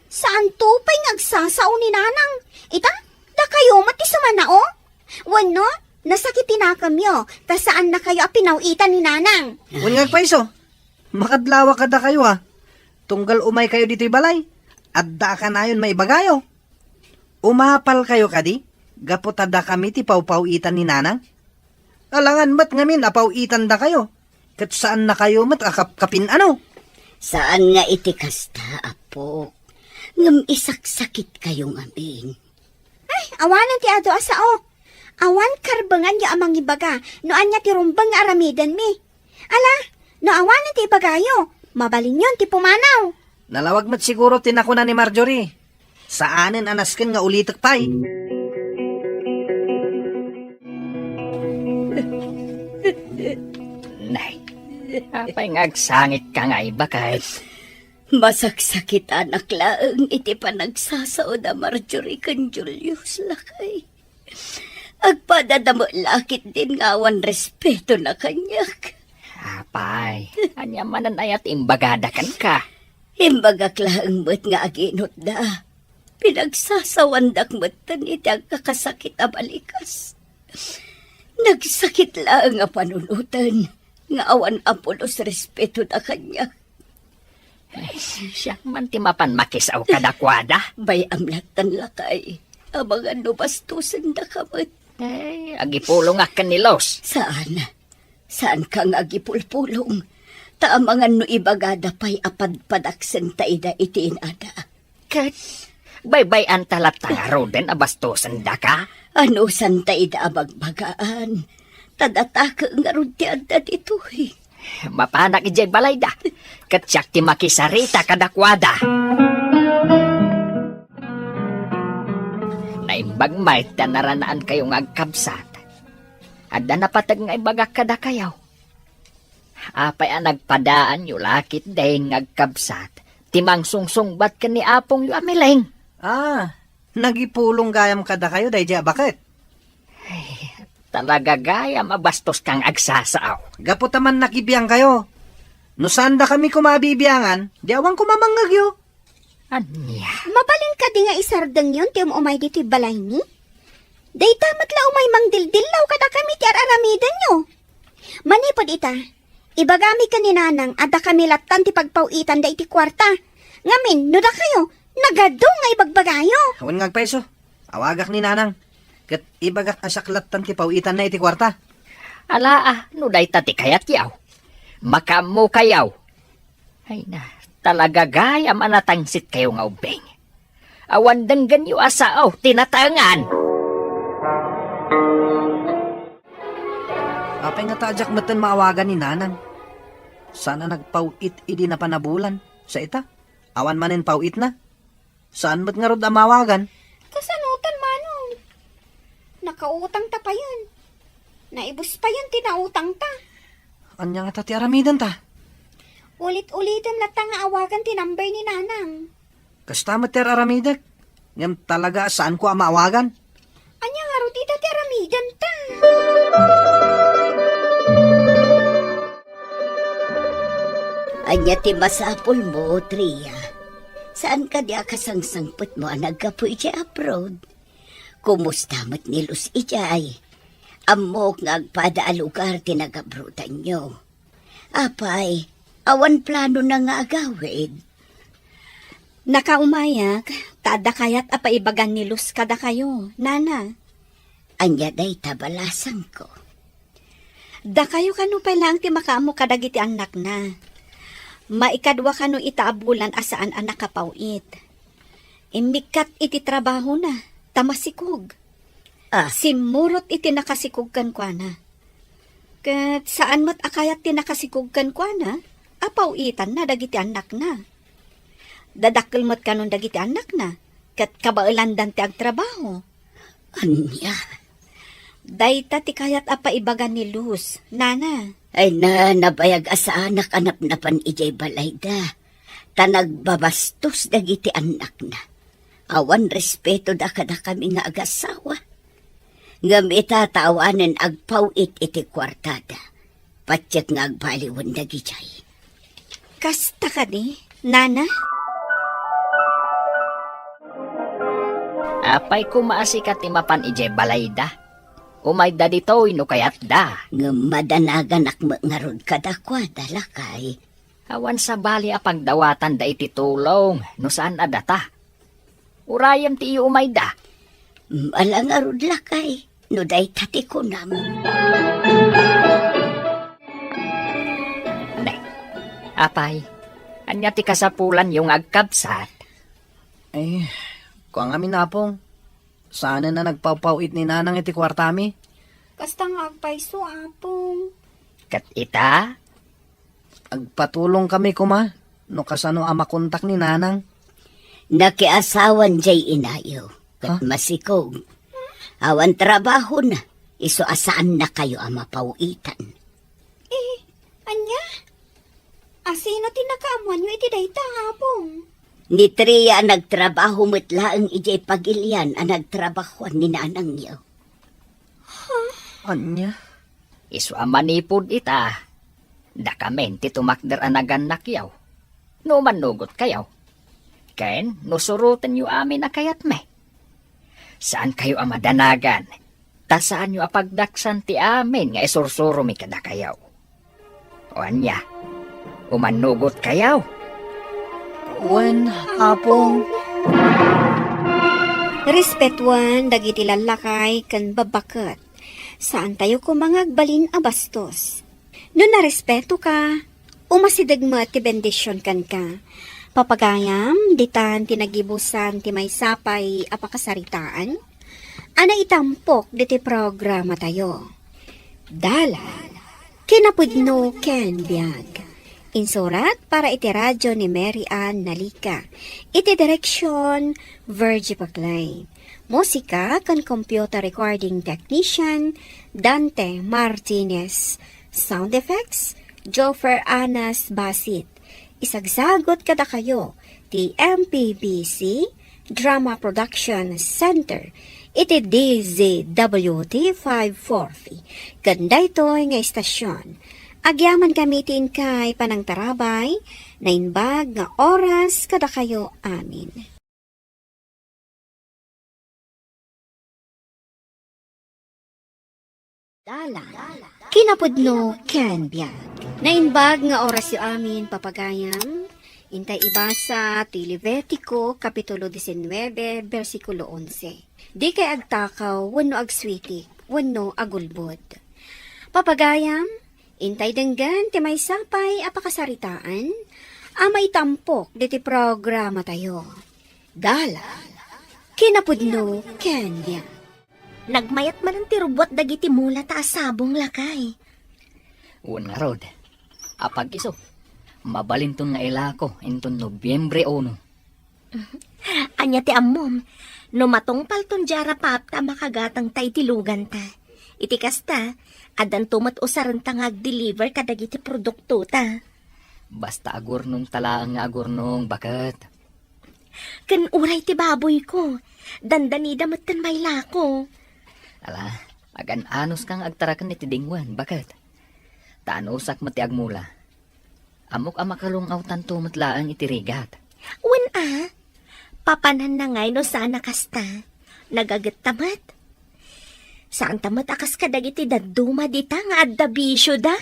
Saanto pay nga agsasao ni nanang. Ita, dakayo met ti sumanao? Wenno, nasakit ti nakemyo, ta saannakayo a pinaw-itan ni nanang. Wen nga agpayso, makadlawa kadakayo, a. Tunggal umaykayo ditoy balay, adda a kanayon maibagayo. Umapalkayo kadi, gapu ta dakami ti pawpaw-itan ni nanang? Alangan met ngamin a paw-itandakayo, ket saannakayo met a kapkapin-ano. Saan nga iti kasta, appok. Ngem isaksakitkayo ngamin. Ay, awanen ti adu a sao. Awan karbenganyo a mangibaga no ania ti rumbeng nga aramidenmi. Ala, no awanen ti ibagayo, mabalinyon ti pumanaw. Nalawag met siguro ti nakuna ni Marjorie. Saanen a nasken nga ulitek pay. Nay, apay nga agsangitka nga ibaket? Masaksakitanak laeng iti panagsasao da Marjorie ken Julius, lakay. Agpadada met la ketdin nga awan respetona kaniak. Apay, ania manen aya ti imbagada kenka? Imbagak laeng met nga aginotda. Pinagsasawandak metten iti agkakasakit a balikas. Nagsakit laeng a panunoten nga awan a pulos respetona kaniak. Ay, siak man ti mapan makisao kadakuada. Bay-am latta, lakay. Amangan no bastosendaka met. Ay, agipulongak ken ni Luz. Saan? Saanka nga agipulpulong? Ta amangan no ibagada pay a padpadaksenta ida iti inada. Ket baybay-anta latta ngaruden a bastosendaka? Anusanta ida a bagbagaan? Ta dataka ngarud ti adda ditoy. Mapanak idiay balayda, ket siak ti makisarita kadakuada. Naimbag met ta naranaankayo nga agkabsat. Adda napateg nga ibagak kadakayo. Apay a nagpadaanyo la ketdin nga agkabsat ti mangsungsungbat ken ni apongyo a Meleng? Ah, nagipulong gayam kadakayo daydiay a baket. Ay, talaga gayam a bastoska nga agsasao. Gapu ta mannakibiangkayo. No saandakami koma a bibiangan, di awan koma mangngegyo. Ania? Mabalin kadi nga isardengyon ti um-umay ditoy balaymi? Dayta met la umay mangdildillaw kadakami ti ar-aramidenyo. Manipud ita, ibagami ken ni Nanang a dakami lattan ti pagpaw-itanda iti kuarta. Ngamin, no dakayo, nagadum nga ibagbagayo. Awan nga agpayso. Awagak ni Nanang. Ket ibagak a siak lattan ti paw-itanna iti kuarta. Alaa, no dayta ti kayatyo. Makaammokayo. Ay na, talaga gayam a natangsitkayo nga ubbing. Awan denggenyo a sao ti natengan. Apay nga ta diak metten maawagan ni Nanang? Saan a nagpaw-it idi napan a bulan. Sa ita, awan manen paw-itna. Saan met ngarud a maawagan? Kasanotan, Manong? Nakautangta payen. Naibus payen ti nautangta. Ania ngata ti aramidenta? Ulit-ulitem latta nga awagan ti number ni Nanang. Kasta met ti ar-aramidek. Ngem talaga a saanko a maawagan. Ania ngarud ita ti aramidenta? Ania ti masapulmo, Tria? Saan kadi a kasangsangpetmo a naggapu idiay abroad? Kumusta met ni Luz idiay? Ammok nga agpada a lugar ti nagabrodanyo. Apay, awan planona nga agawid? Nakaumayak, ta adda kayat a paibagan ni Luz kadakayo, Nana. Ania dayta balasangko? Dakayo kano pay laeng ti makaammo kadagiti annakna. Maikadua kano ita a bulan a saan a nakapaw-it. Immikkat iti trabahona, ta masikog. Ah. Simmurot iti nakasikog kenkuana. Ket saan met a kayat ti nakasikog kenkuana a paw-itanna dagiti annakna. Dadakkel met kanon dagiti annakna, ket kabaelandan ti agtrabaho. Ania? Dayta ti kayat a paibagan ni Luz, Nana. Ay na, nabayag a saanak a napnapan idiay balayda. Ta nagbabastos dagiti annakna. Awan respetoda kadakami nga agasawa. Ngem ita ta awanen agpaw-it iti kuartada. Patiek nga agbaliwen dagidiay. Kasta kadi, Nana? Apay koma a sika ti mapan idiay balayda? Umayda ditoy no kayatda. Ngem madanaganak met ngarud kadakuada, lakay. Awan sabali a pagdawatanda iti tulong no saan a data. Urayem ti iumayda. Ala ngarud, lakay, no dayta ti kunam. Ne, apay, ania ti kasapulanyo nga agkabsat? Eh, kua ngamin, Apong. Saanen a nagpawpaw-it ni Nanang iti kuartami. Kasta nga agpayso, Apong. Ket ita? Agpatulongkami koma no kasano a makontak ni Nanang. Nakiasawan jay inayo, ket Ha? masikog. Awan trabahona, isu a saannakayo a mapaw-itan. Eh, ania? Asino ti nakaammoanyo iti dayta, Apong? Ni Tria a nagtrabaho met laeng idiay pagilian a nagtrabahoan ni nanangyo. Ania? Isu a manipud ita, dakamin ti tumakder a nagannakyo. No umannugotkayo, ken no surotenyo amin a kayatmi. Saankayo a madanagan, ta saanyo a pagdaksan ti amin nga isursuromi kadakayo. O ania, umannugotkayo? Wen, Apong. Respetuen dagiti lallakay ken babbaket. Saantayo koma nga agbalin a bastos. No narespetoka, umasideg met ti bendision kenka. Papagayam, ditan ti nagibusan ti maysa pay a pakasaritaan a naitampok diti programatayo. Dalan, kinapudno ken biag. Insurat para iti radyo ni Mary Ann Nalica. Iti direksion, Virgie Paclay. Musika ken computer recording technician, Dante Martinez. Sound effects, Joffer Anas Basit. Isagsagut kadakayo ti M P B C Drama Production Center iti D Z W T five forty. Ken daytoy nga istasyon, agyamankami ti inkay panangtarabay, naimbag nga oras kadakayo amin. Dalan, kinapudno ken biag. Naimbag nga orasyo amin, papagayam. Intay ibasa ti Levitico, Kapitulo disinnuebe, bersikulo onse. Dikay agtakaw wenno agsuitik wenno agulbod. Papagayam, intay denggen ti maysa pay a pakasaritaan a maitampok diti programatayo. Dalan, kinapudno ken biag. Nagmayat manen ti rubbuat dagiti mula ta asabong, lakay. Wen ngarud, apag isu, mabalinton nga ilako inton Nobyembre uno. Ania ti ammom, no matungpalton diay arapapta a makagatangta iti luganta, Iti kasta, addanto met usarenta nga agdeliver kadagiti produktota. Basta agurnongta laeng nga agurnong, baket. Ken uray ti baboyko, dandanida metten mailako. Ala, agan-anuska nga agtaraken iti dingwen, baket. Ta anusak met ti agmula. Ammok a makalung-awtanto met laeng iti rigat. Wen a, papananna ngay no saan a kasta. Nagagetta met. Saanta met a kas kadagiti dadduma dita nga adda bisioda.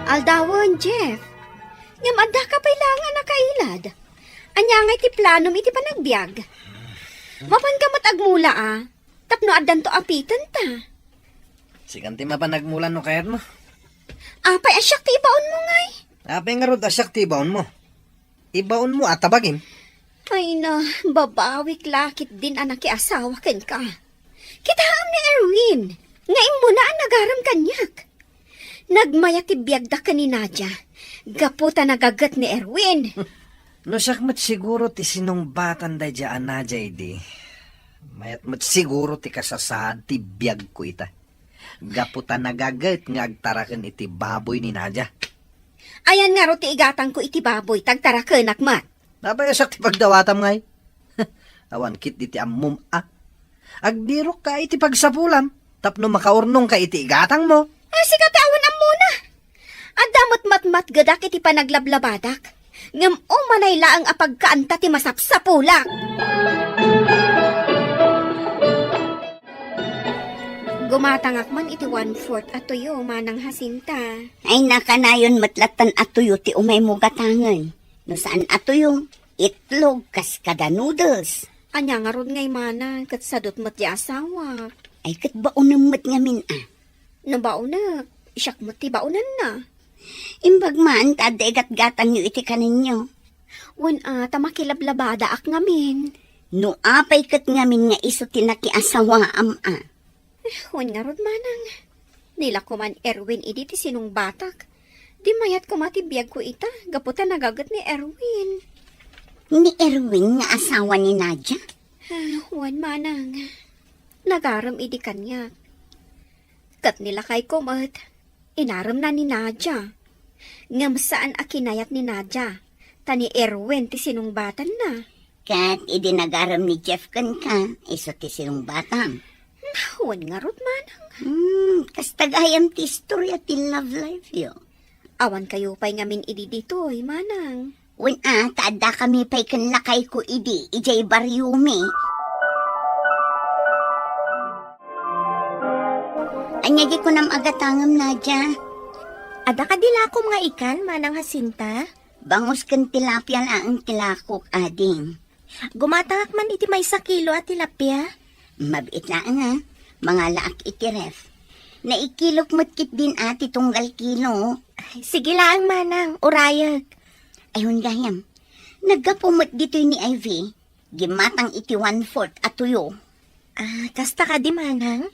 Aldawen, Jeff. Ngem addaka pay laeng a nakailad. Ania ngay ti planom iti panagbiag? Mapanka met agmula a, tapno addanto apitenta. Sikan ti mapan agmula no kayatmo. Apay a siak ti ibaonmo ngay? Apay ngarud a siak ti ibaonmo? Ibaonmo a tabagim. Ay na, babawik la ketdin a nakiasawa kenka. Kitaem ni Erwin, nga immuna a nagaram kaniak. Nagmayat ti biagda ken ni Nadia, gapu ta nagaget ni Erwin. No siak met siguro ti sinungbatan daydiay a Nadia idi, mayat met siguro ti kasasaad ti biagko ita. Gapu ta nagaget nga agtaraken iti baboy ni Nadia. Ayan ngarud ti igatangko iti baboy, ta agtarakenak met. Apay a siak ti pagdawatam ngay? Awan ketdi ti ammom a. Agbirokka iti pagsapulam, tapno makaurnongka iti igatangmo. Ay, sika ti awan ammona. Adda met matmatgedak iti panaglablabadak, ngem umanay laeng a pagkaanta ti masapsapulak. Gumatangak man iti one-fourth a tuyo, Manang Jacinta. Ay, nakanayon met lattan a tuyo ti umaymo gatangen. No saan a tuyo, itlog kas kada noodles. Ania ngarud ngay, Manang, ket sadut met ti asawak? Ay, ket baonem met ngamin a. No baonek, siak met ti baonenna. Imbag man ta adda igatgatangyo iti kanenyo. Wen a, ta makilablabadaak ngamin. No apay ket ngamin nga isu ti nakiasawaam a. Wen ngarud, Manang. Ni la koma ni Erwin idi ti sinungbatak. Di mayat koma ti biagko ita, gapu ta nagaget ni Erwin. Ni Erwin nga asawa ni Nadia? Ah, wen, Manang. Nagaram idi kaniak. Ket ni lakayko met, inaremna ni Nadia. Ngem saan a kinayat ni Nadia, ta ni Erwin ti sinungbatanna. Ket idi nagarem ni Jeff kenka, isu ti sinungbatam. Wen ngarud, Manang. Hmm, kasta gayam ti istorya ti love life yo. Awan kayo pay ngamin idi ditoy, Manang. Wen a, ta adda kami pay ken lakayko idi, idiay baryomi. Ania di kunam a gatangem, Nadia? Adda kadi lakom nga ikan, Manang Jacinta? Bangus ken tilapia laeng ti lakok, ading. Gumatangak man iti maysa kilo a tilapia. Mabiit laeng a, mangalaak iti ref. Naikilok met ketdin a ti tunggal kilo. Ay, sige laeng, Manang, urayek. Ay, wen gayam. Naggapu met ditoy ni Ivy. Gimmatang iti one-fourth a tuyo. Ah, kasta kadi, Manang?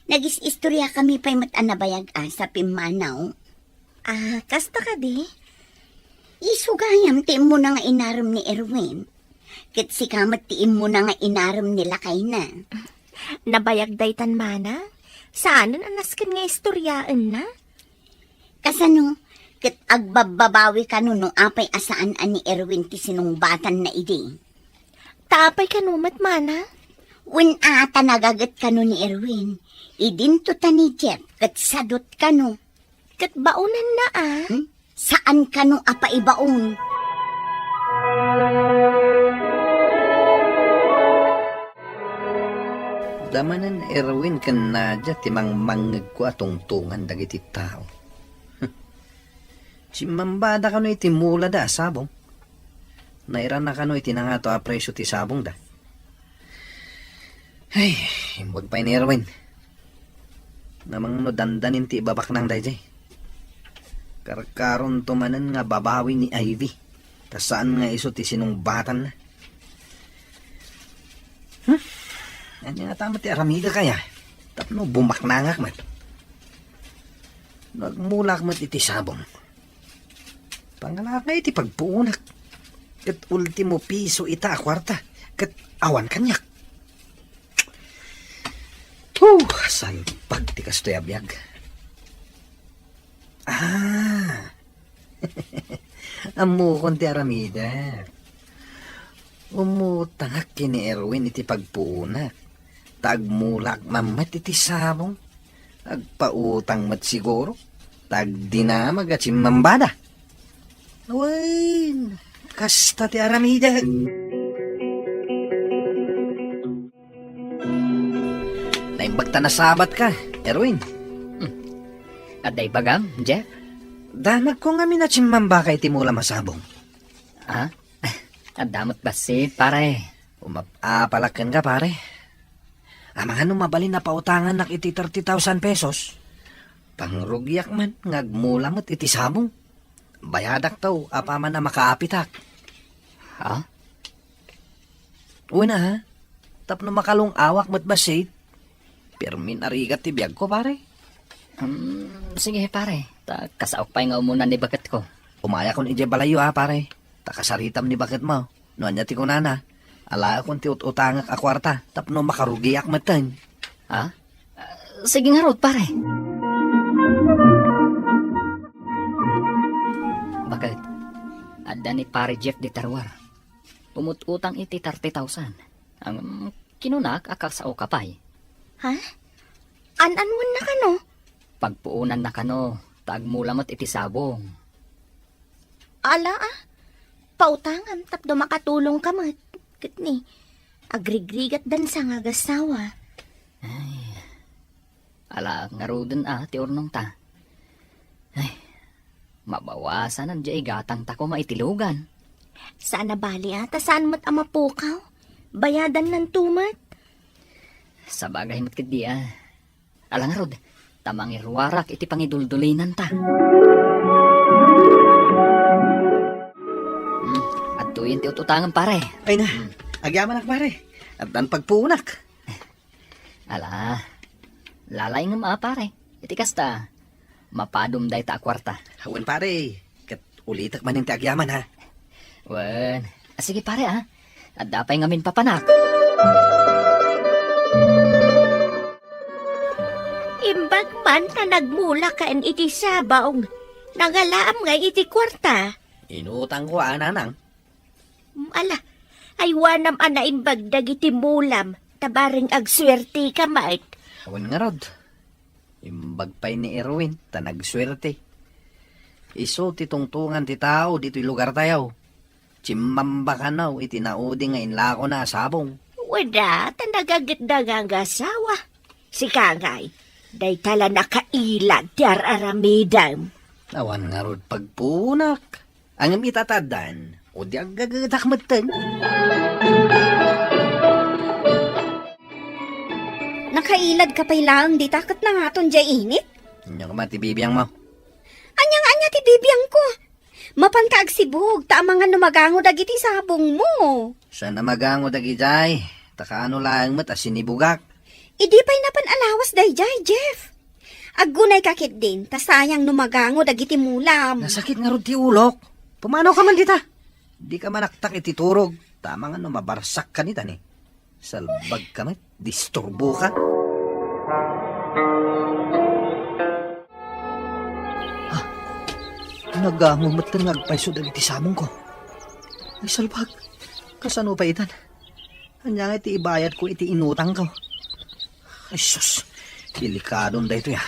Nagis-istorya kami pay met a nabayag a sa pimmanaw. Ah, kasta kadi? Isu gayam ti immuna nga inarem ni Erwin. Ket sika met ti immuna nga inarem ni lakayna. Nabayag daytan, Manang? Saanen a nasken nga istoryaenna? Kasano? Ket agbabbabawi kano no apay a saan a ni Erwin ti sinungbatanna idi? Ta apay kano met, Manang? Wen a, ta nagaget kano ni Erwin. Idinto ta ni Jeff ket sadut kano. Ket baonenna a? Hmm? Saan kano a paibaon? Damanen Erwin ken Nadia ti mangmangngegko a tungtongan dagiti tao. Simmambada kano iti mulada a sabong. Nairana kano iti nangato a presio ti sabongda. Ay, imbag pay ni Erwin. Namangno dandanin ti ibabaknang daydiay. Karkaronto manen nga babawi ni Ivy. Ta saan nga isu ti sinungbatanna. Hmm? Ania nga tama ti aramidek aya? Tapno bumaknangak met. No agmulak met iti sabong. Pangalaak nga iti pagpuonak. Ket ultimo piso ita a kuarta. Ket awan kaniak. Uh, salpag ti kastoy a biag. Ah! Ammokon ti aramidek. Umutangak ken ni Erwin iti pagpuonak. Ta agmulak man met iti sabong. Agpautang met siguro. Ta agdinamag a tsimmambada. Wen, kasta ti aramidek. Naimbag ta nasabatka, Erwin. Hmm. Adda ibagam, Jeff? Damagko ngamin a tsimmambaka iti mulam a sabong. Ah? Adda met bassit, pare. Umap-apalak kenka, pare. Amangan no mabalin a pautangannak iti thirty thousand pesos. Pangrugiak man nga agmula met iti sabong. Bayadak taw apaman a makaapitak. Ha? Wen a, ha? Tapno makalung-awak met bassit. Permin a rigat ti biagko, pare. Um, sige, pare. Ta kasaok pay nga umuna ni baketko. Umayakon idiay balayyo, a, pare. Ta kasaritam ni baketmo. No ania ti kunana, alaekon ti ut-utangak a kuarta tapno makarugiak metten. Ha? Ah, sige ngarud, pare. Baket, adda ni Pare Jeff di Terwar. Umut-utang iti thirty thousand. Ang kinunak a kasaoka pay. Ha? An-anwenna kano? Pagpuonanna kano, ta agmula met iti sabong. Ala, a. Pautangam tapno makatulongka met. Ket ni, agrigrigat dansa nga agassawa. Ay, ala ngaruden a ti urnongta. Ay, mabawasanan diay igatangta koma iti lugan. Saan a bali a, ta saan met a mapukaw. Bayadannanto met. Sabagay met ketdi a. Ala ngarud, ta mangiruarak iti pangiduldulinanta. Hmm, adtoyen ti ut-utangem, pare. Ay na, hmm, agyamanak, pare. Addan pagpuonak. Ala, lalaingem a, pare. Iti kasta, mapadom dayta a kuarta. Wen, pare. Ket ulitek manen ti agyaman, ha? Wen. Ah, sige, pare, a. Adda pay ngamin papanak. Imbag man ta nagmulakaen iti sabong, nangalaam ngay iti kuarta. Inutangko a, nanang. Ala, aywanam a naimbag dagiti mulam, ta bareng agsuerteka met. Awan ngarud. Imbag pay ni Erwin, ta nagsuerte. Isu ti tungtungan ti tao ditoy lugartayo. Chimmamba kano iti naudi nga inlakona a sabong. Wen a, ta nagagitda nga agasawa. Sika ngay, dayta la nakailad ti ar-aramidem. Awan ngarud pagpunak. Ngem ita ta addan, o di aggagedak metten. Nakailadka pay laeng dita ket nangaton diay init? Ania koma ti bibiangmo? Ania nga ania ti bibiangko? Mapanka agsibug, ta amangan no magango dagiti sabongmo. Saan a magango dagidiay, ta kaano laeng met a sinibugak. Idi pay napan a lawas daydiay, Jeff. Aggunayka ketdin, ta sayang no magango dagiti mulam. Nasakit ngarud ti ulok. Pumanaw ka man dita. Dika manaktak iti turog, ta amangan no mabarsak ka ni tani. Salbag ka met, disturbo ka. Ah, nagango met nga agpayso dagiti samongko. Ay, salbag. Kasano pay itan? Ania nga iti ibayadko iti inutangko? Ay, sus, delikadon daytoy, a.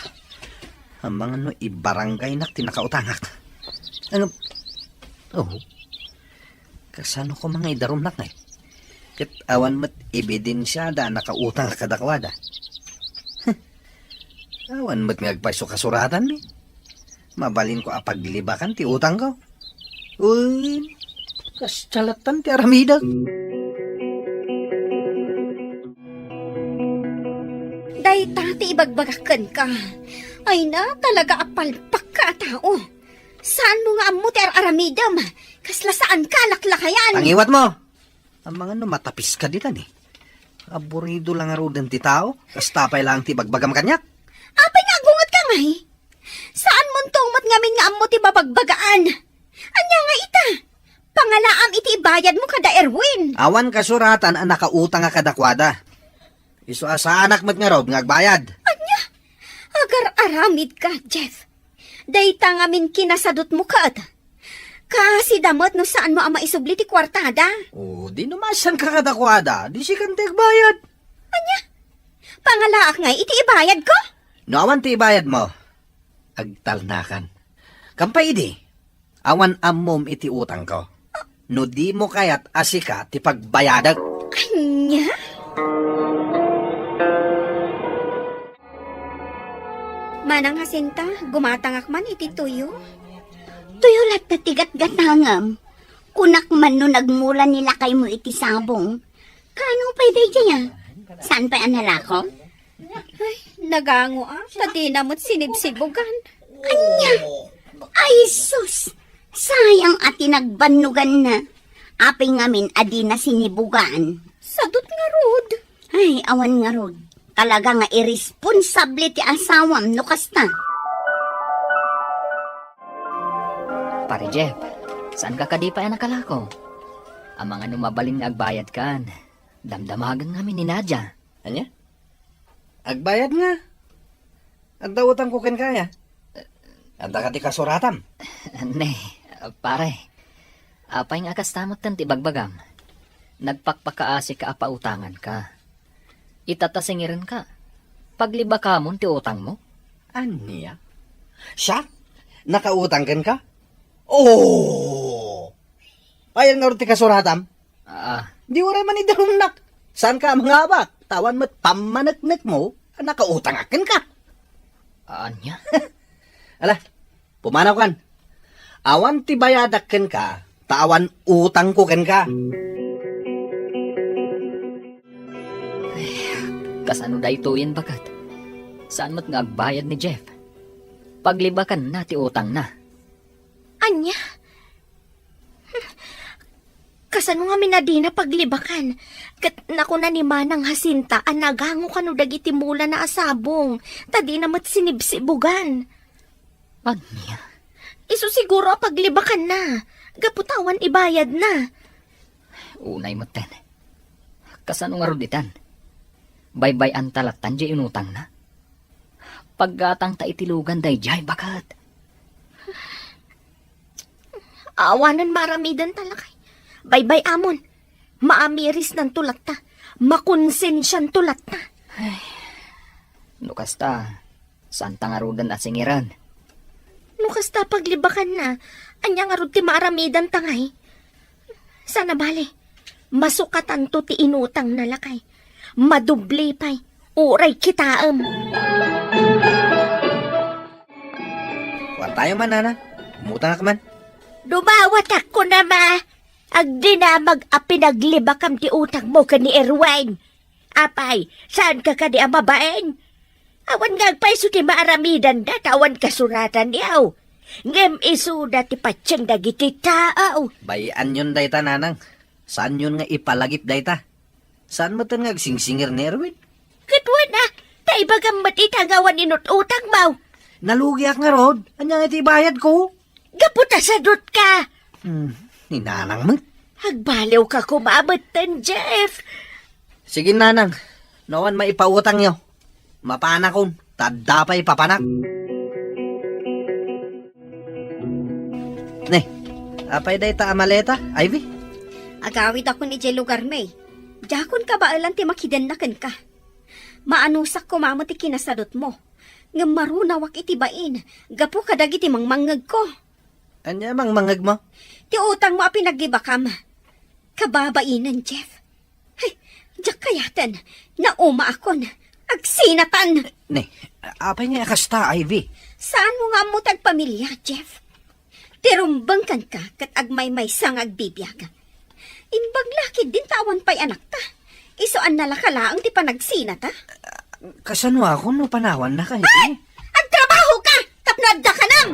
Amangan no ibarangaynak ti nakautangak. Ano? Oh. Kasano koma nga idarumnak ngay? Ket awan met ebidensiada a nakautang kadakuada. Awan met nga agpayso kasuratanmi. Mabalinko a paglibakan ti utangko. Uy, kasdiay lattan ti aramidek. Dayta ti ibagbagak kenka. Ay na, talaga a palpakka a tao. Saanmo nga ammo ti ar-aramidem? Kasla saanka a laklakayan. Pangiwatmo! Amangan no matapiska ditan, e. Aburido la ngaruden ti tao, kasta pay laeng ti ibagbagam kaniak. Apay nga agungetka ngay? Saanmonto met ngamin nga ammo ti mabagbagaan? Ania nga ita? Pangalaam iti ibayadmo kada Erwin. Awan kasuratan a nakautang a kadakuada. Isu a saanak met ngarud nga agbayad. Ania? Agar-aramidka, Jeff. Dayta ngamin kinasadutmo ket. Kaasida met no saanmo a maisubli ti kuartada. O, di no masanka kadakuada, di sikan ti agbayad. Ania? Pangalaak ngay iti ibayadko? No awan ti ibayadmo, agtalnakan. Kampay idi, awan ammom iti utangko. No dimo kayat a sika ti pagbayadek. Ania? Manang Jacinta, gumatangak man iti tuyo. Tuyo latta ti gatgatangam. Kunak man no nagmula ni lakaymo iti sabong. Kaano pay daydiay a? Saan pay a nalako? Ay, nagango a, ta dina met sinibsibugan. Ania? Ay, sus! Sayang a ti nagbannuganna. Apay ngamin a dina sinibugan? Sadut ngarud. Ay, awan ngarud. Talaga nga irresponsable ti asawam no kasta. Pare Jeff, saanka kadi pay a nakalako? Amangan no mabalin nga agbayadkan. Damdamagen ngamin ni Nadia. Ania? Agbayad nga. Adda utangko kenka, aya? Adda kadi kasuratam? Ne, pare. Apay nga kasta metten ti bagbagam? Nagpakpakaasika a pautanganka. Ita ta singirenka. Paglibakamon ti utangmo? Ania? Siak? Nakautang kenka? Oh! Ayan nga ti kasuratam? Ah. Di uray man idarumnak. Saanka a mangabak? Ta awan met pammaneknekmo a nakautangak kenka. Ania? Ala, pumanawkan. Awan ti bayadak kenka, ta awan utangko kenka. Kasano daytoyen, baket? Saan met nga agbayad ni Jeff? Paglibakanna ti utangna. Ania? Kasano ngamin a dina paglibakan? Ket nakuna ni Manang Jacinta a nagango kano dagiti mulana a sabong, ta dina met sinibsibugan. Ania? Isu siguro a paglibakanna, gapu ta awan ibayadna. Unay metten. Kasano ngarud itan? Baybay-anta lattan diay inutangna? Paggatangta iti lugan daydiay, baket. Awanen maaramidanta lakay. Baybay-amon. Maamirisnanto latta. Makonsensianto latta. Ay, no kasta, saanta ngaruden a singiren? No kasta paglibakanna, ania ngarud ti maaramidanta ngay? Saan a bale, masukatanto ti inutangna lakay. Madoble pay, uray kitaem. Kuartayo man, nana. Umutangak man. Dumawatak kunam a. Agdinamag a pinaglibakam ti utangmo ken ni Erwin. Apay, saanka kadi a mabain? Awan nga agpayso ti maaramidanda ta awan kasuratan, yaw. Ngem isuda ti patien dagiti tao. Bay-anyon dayta, nanang. Saanyon nga ipalagip dayta. Saan metten nga agsingsingir ni Erwin? Ket wen a, ta ibagam met ita nga awan inut-utangmo. Nalugiak ngarud. Ania nga iti ibayadko? Gapu ta sadutka. Hmm, ni nanang met. Agbaliwka koma metten, Jeff. Sige, nanang. No awan maipautangyo, mapanakon, ta adda pay papanak. Ne, apay dayta a maleta, Ivy? Agawidakon idiay lugarmi. Diakon kabaelan ti makidenna kenka. Maanusak koma met ti kinasadutmo. Ngem marunawak iti bain, gapu kadagiti mangmangngegko. Ania mangmangngegmo? Ti utangmo a pinaglibakam. Kababainen, Jeff. Ay, diak kayaten. Naumaakon. Agsinatan. Ne, apay nga kasta, Ivy? Saanmo nga ammo ti agpamilia, Jeff? Ti rumbeng kenka ket agmaymaysa nga agbibiag. Imbag la ketdin ta awan pay anakta. Isu a nalaka laeng ti panagsinata. Kasanoakon no panawannak, Ivy? Ay! Agtrabahoka tapno adda kanam!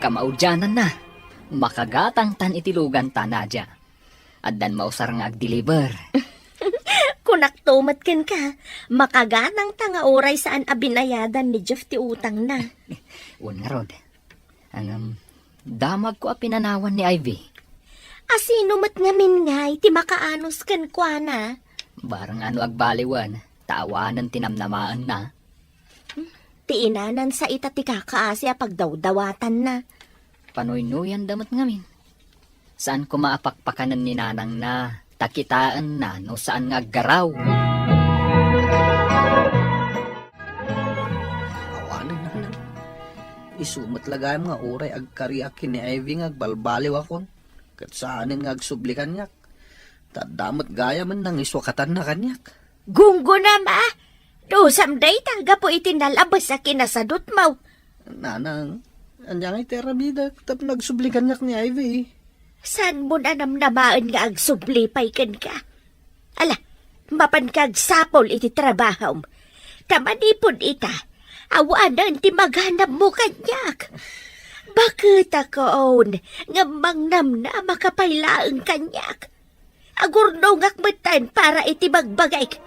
Kamaudiananna, makagatangtan iti luganta, Nadia. Addan mausar nga agdeliver. Kunakto met kenka, makagatangta nga uray saan a binayadan ni Jeff ti utangna. Wen ngarud. Ngem, damagko a pinanawan ni Ivy. A sino met ngamin ngay ti makaanus kenkuana? Barang ano agbaliwen, ta awanen ti namnamaenna. Ti inanansa ita ti kakaasi a pagdawdawatanna. Panuynoyanda met ngamin. Saan koma a pakpakanen ni nanangna, ta kitaenna no saan nga aggaraw. Awanen, nanang. Isu met la gayam nga uray agkariak ken ni Ivy nga agbalbaliwakon, ket saanen nga agsubli kaniak. Ta adda met gayam nangisuakatanna kaniak. Gunggonam a! Dusam dayta gapu iti nalabes a kinasadutmo. Nanang, ania nga iti aramidek tapno agsubli kaniak ni Ivy? Saanmo a namnamaen nga agsubli pay kenka? Ala, mapanka agsapul iti trabahom. Ta manipud ita, awanen ti maganabmo kaniak. Baketakon, ngem mangnamnamaka pay laeng kaniak. Agurnongak metten para iti bagbagik.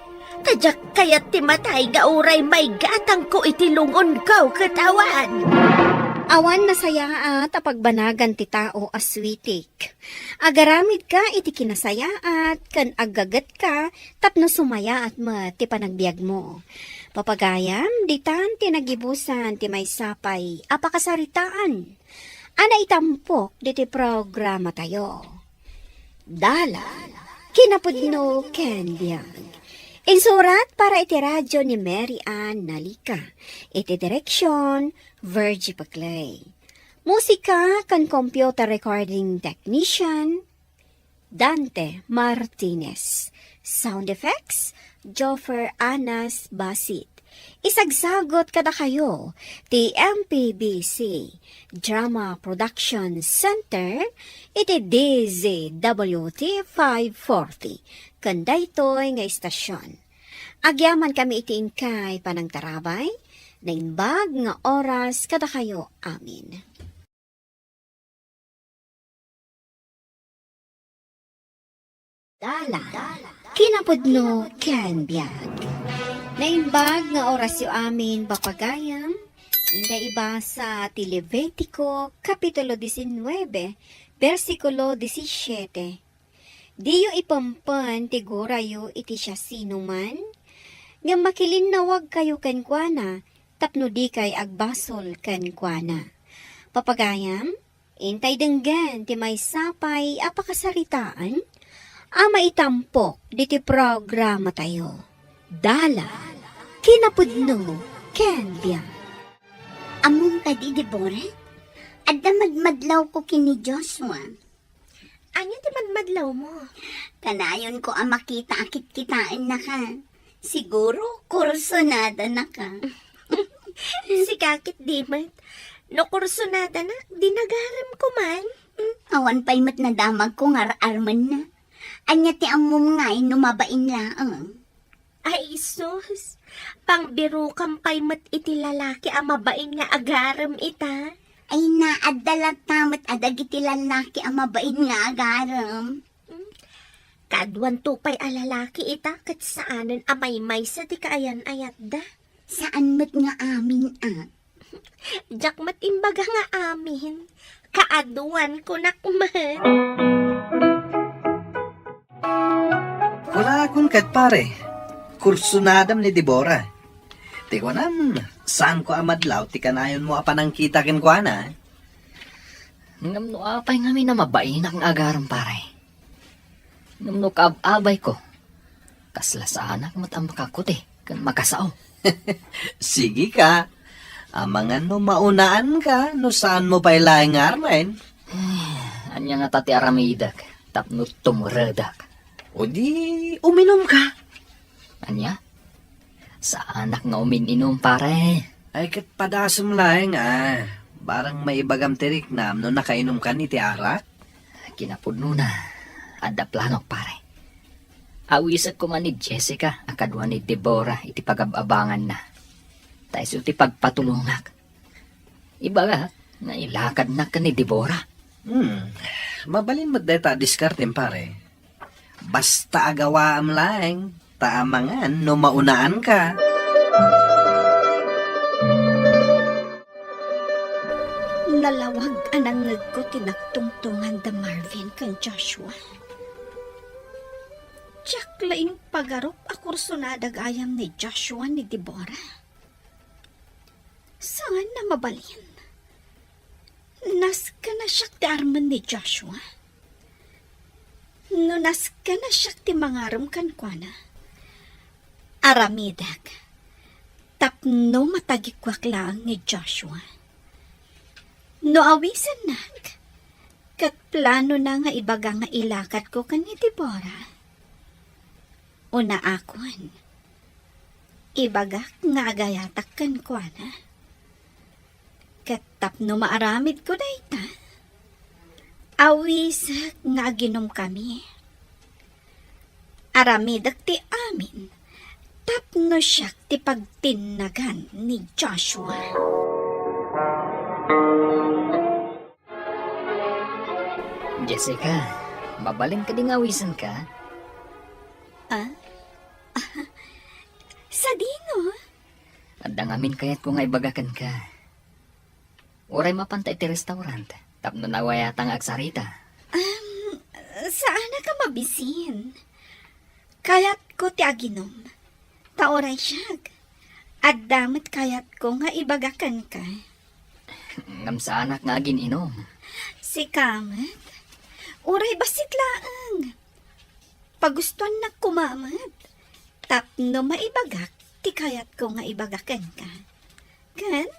Ta diak kayat ti matay nga uray maigatangko iti lungonko ket awan. Awan nasayaat a pagbanagan ti tao a suitik. Agaramidka iti kinasayaat ken aggagetka tapno sumayaat met ti panagbiagmo. Papagayam, ditan ti nagibusan ti maysa pay a pakasaritaan a naitampok diti programatayo. Dalan, kinapudno ken biag. Insurat para iti radio ni Mary Ann Nalica. Iti direksion, Virgie Paclay. Musika ken computer recording technician, Dante Martinez. Sound effects, Joffer Anas Basit. Isagsagot kadakayo ti M P B C Drama Production Center iti D Z W T five forty ken daytoy nga istasion. Agyamankami iti inkay panangtarabay, naimbag nga oras kadakayo amin. Dalan, kinapudno ken biag. Naimbag nga orasyo amin, papagayam, inda ibasa ti Levitico, Kapitulo diecinueve, bersikulo disisiete. Diyo ipempen ti gurayo iti siasinoman, ngem makilinnawagkayo kenkuana tapno dikay agbasol kenkuana. Papagayam, intay denggen ti maysa pay a pakasaritaan a maitampok diti programatayo. Dalan, kinapudno, ken biag. Ammom kadi, Deborah? Adda madmadlawko ken ni Joshua. Ania ti madmadlawmo? Kanayonko a makita a kitkitaennaka. Siguro, kursonadanaka. Sika ket di met. No kursonadanak, di nagaremko man. Hmm, awan pay met nadamagko nga ar-armenna. Ania ti ammom ngay no mabain laeng? Ay, sus! Pangbirokam pay met iti lalaki a mabain nga agarem ita. Ay, naadda latta met a dagiti lalaki a mabain nga agarem. Hmm. Kaaduanto pay a lalaki ita ket saanen a maymaysa ti kaayan-ayatda. Saan met nga amin, a. Diak met imbaga nga amin. Kaaduankonak met. Kunakon ket, pare, kursonadam ni Deborah. Ti kunam, saanko a madlaw ti kanayonmo a panangkita kenkuana. Ngem no apay ngamin a mabainak nga agarem, pare? Ngem no kaab-abayko, kasla saanak met a makakuti ken makasao. Sige ka. Amangan no maunaan ka, no saan mo pay laeng nga armen. Eh, ania ngata ti aramidek tapno tumuredak? O di, uminom ka. Ania? Saanak nga umin-inom, pare. Ay, ket padasem laeng, a. Barang maibagam ti riknam no nakainumkan iti arak? Kinapudnona, adda planok, pare. Awisek koma ni Jessica a kadua ni Deborah iti pagab-abanganna. Ta isu ti pagpatulongak. Ibagak nga ilakadnak ken ni Deborah. Hmm. Mabalin met dayta a diskartem, pare. Basta agawaam laeng, ta amangan no maunaan ka. Nalawag a nangngegko ti nagtungtongan da Marvin ken Joshua. Diak laeng pagarup a kursonada gayam ni Joshua ni Deborah. Saan a mabalin? Nasken a siak ti armen ni Joshua. No nasken a siak ti mangarem kenkuana, aramidek tapno matagikuak laeng ni Joshua. No awisennak, ket planona nga ibaga nga ilakadko ken ni Deborah, unaakon, ibagak nga agayatak kenkuana. Ket tapno maaramidko dayta, awisek nga aginumkami. Aramidek ti amin tapno siak ti pagtinnagan ni Joshua. Jessica, mabalin kadi nga awisenka? Ah? Sadino? Adda ngamin kayatko nga ibaga kenka. Uray mapanta iti restaurant tapno naawayata nga agsarita. Um, saanak a mabisin. Kayatko ti aginum. Ta uray siak, adda met kayatko nga ibaga kenka. Ngem saanak nga agin-inum. Sika met, uray bassit laeng. Pagustoannak koma met tapno maibagak ti kayatko nga ibaga kenka. Ken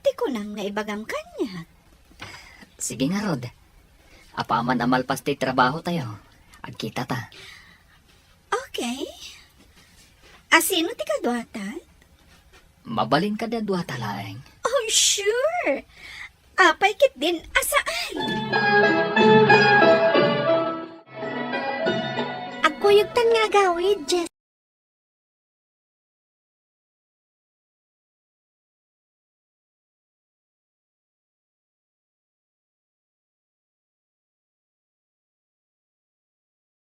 ti kunam nga ibagam kaniak. Sige ngarud. Apaman a malpas ti trabahotayo, agkitata. Okay. A sino ti kaduata? Mabalin kadi a duata laeng? Oh, sure. Apay ketdin a saan? Agkuyogtan nga agawid, Jess.